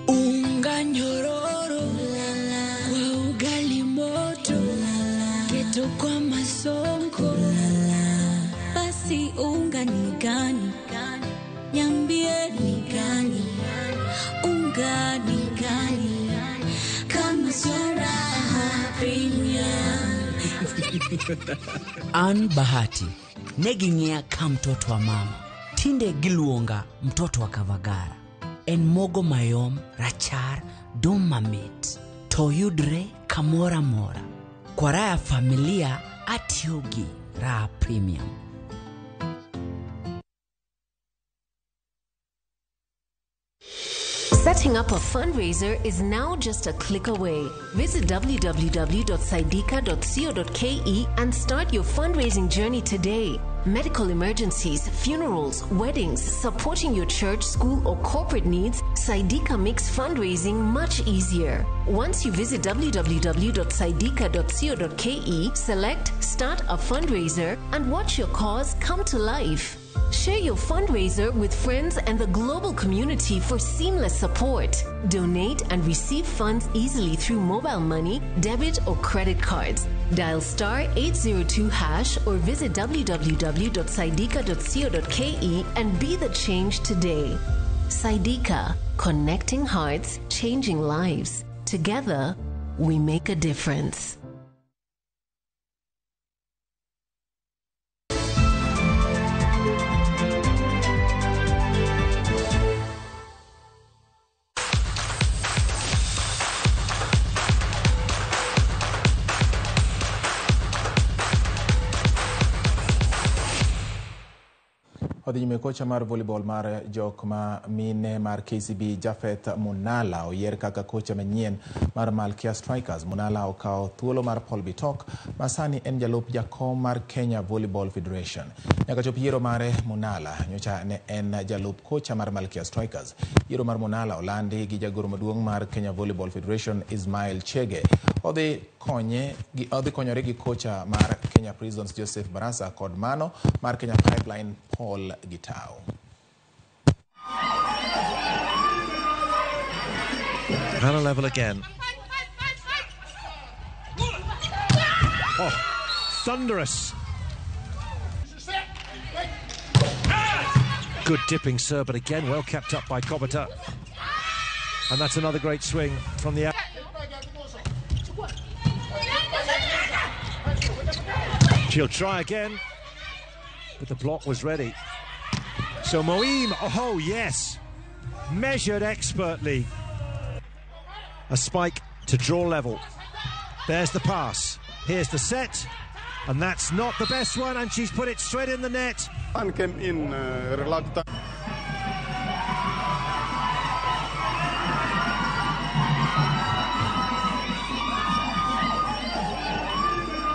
Unga nyororo kwa ugali moto, keto kwa masonko. Basi unga ni gani? Niambie ni gani? Unga ni gani? Kama sio Raha Premium. An Bahati ne ging'iya ka mtoto wa mama, tinde giluonga mtoto wa Kavagara. En mogo mayom, rachar, dum mamit, to yudre kamoro amora. Kwa raha ya familia atiyo gi Raha Premium. Setting up a fundraiser is now just a click away. Visit www.saidika.co.ke and start your fundraising journey today. Medical emergencies, funerals, weddings, supporting your church, school, or corporate needs, Saidika makes fundraising much easier. Once you visit www.saidika.co.ke, select Start a Fundraiser and watch your cause come to life. Share your fundraiser with friends and the global community for seamless support. Donate and receive funds easily through mobile money, debit, or credit cards. Dial star 802 hash or visit www.saidika.co.ke and be the change today. Saidika, connecting hearts, changing lives. Together, we make a difference. Odhi nyime kocha mar volleyball mar jok ma mine mar KCB Jafeth Munala oyier kaka kocha manyien mar Malkia Strikers. Munala okawo thuolo mar Paul Bitok ma sani en jalup jakom mar Kenya Volleyball Federation. Nyaka chop yiero mare Munala nyocha ne en jalup kocha mar Malkia Strikers. Yiero mar Munala olandi gi jagoro maduong' mar Kenya Volleyball Federation Ismail Chege. Odhi konyore gi kocha mar Kenya Prisons Joseph Barasa kod mano mar Kenya Pipeline Paul Gitau. Hannah level again. Oh, thunderous. Good dipping serve, but again well kept up by Kobata. And that's another great swing from the... She'll try again, but the block was ready. So Moim, oh yes, measured expertly. A spike to draw level. There's the pass. Here's the set. And that's not the best one, and she's put it straight in the net. And came in reluctant.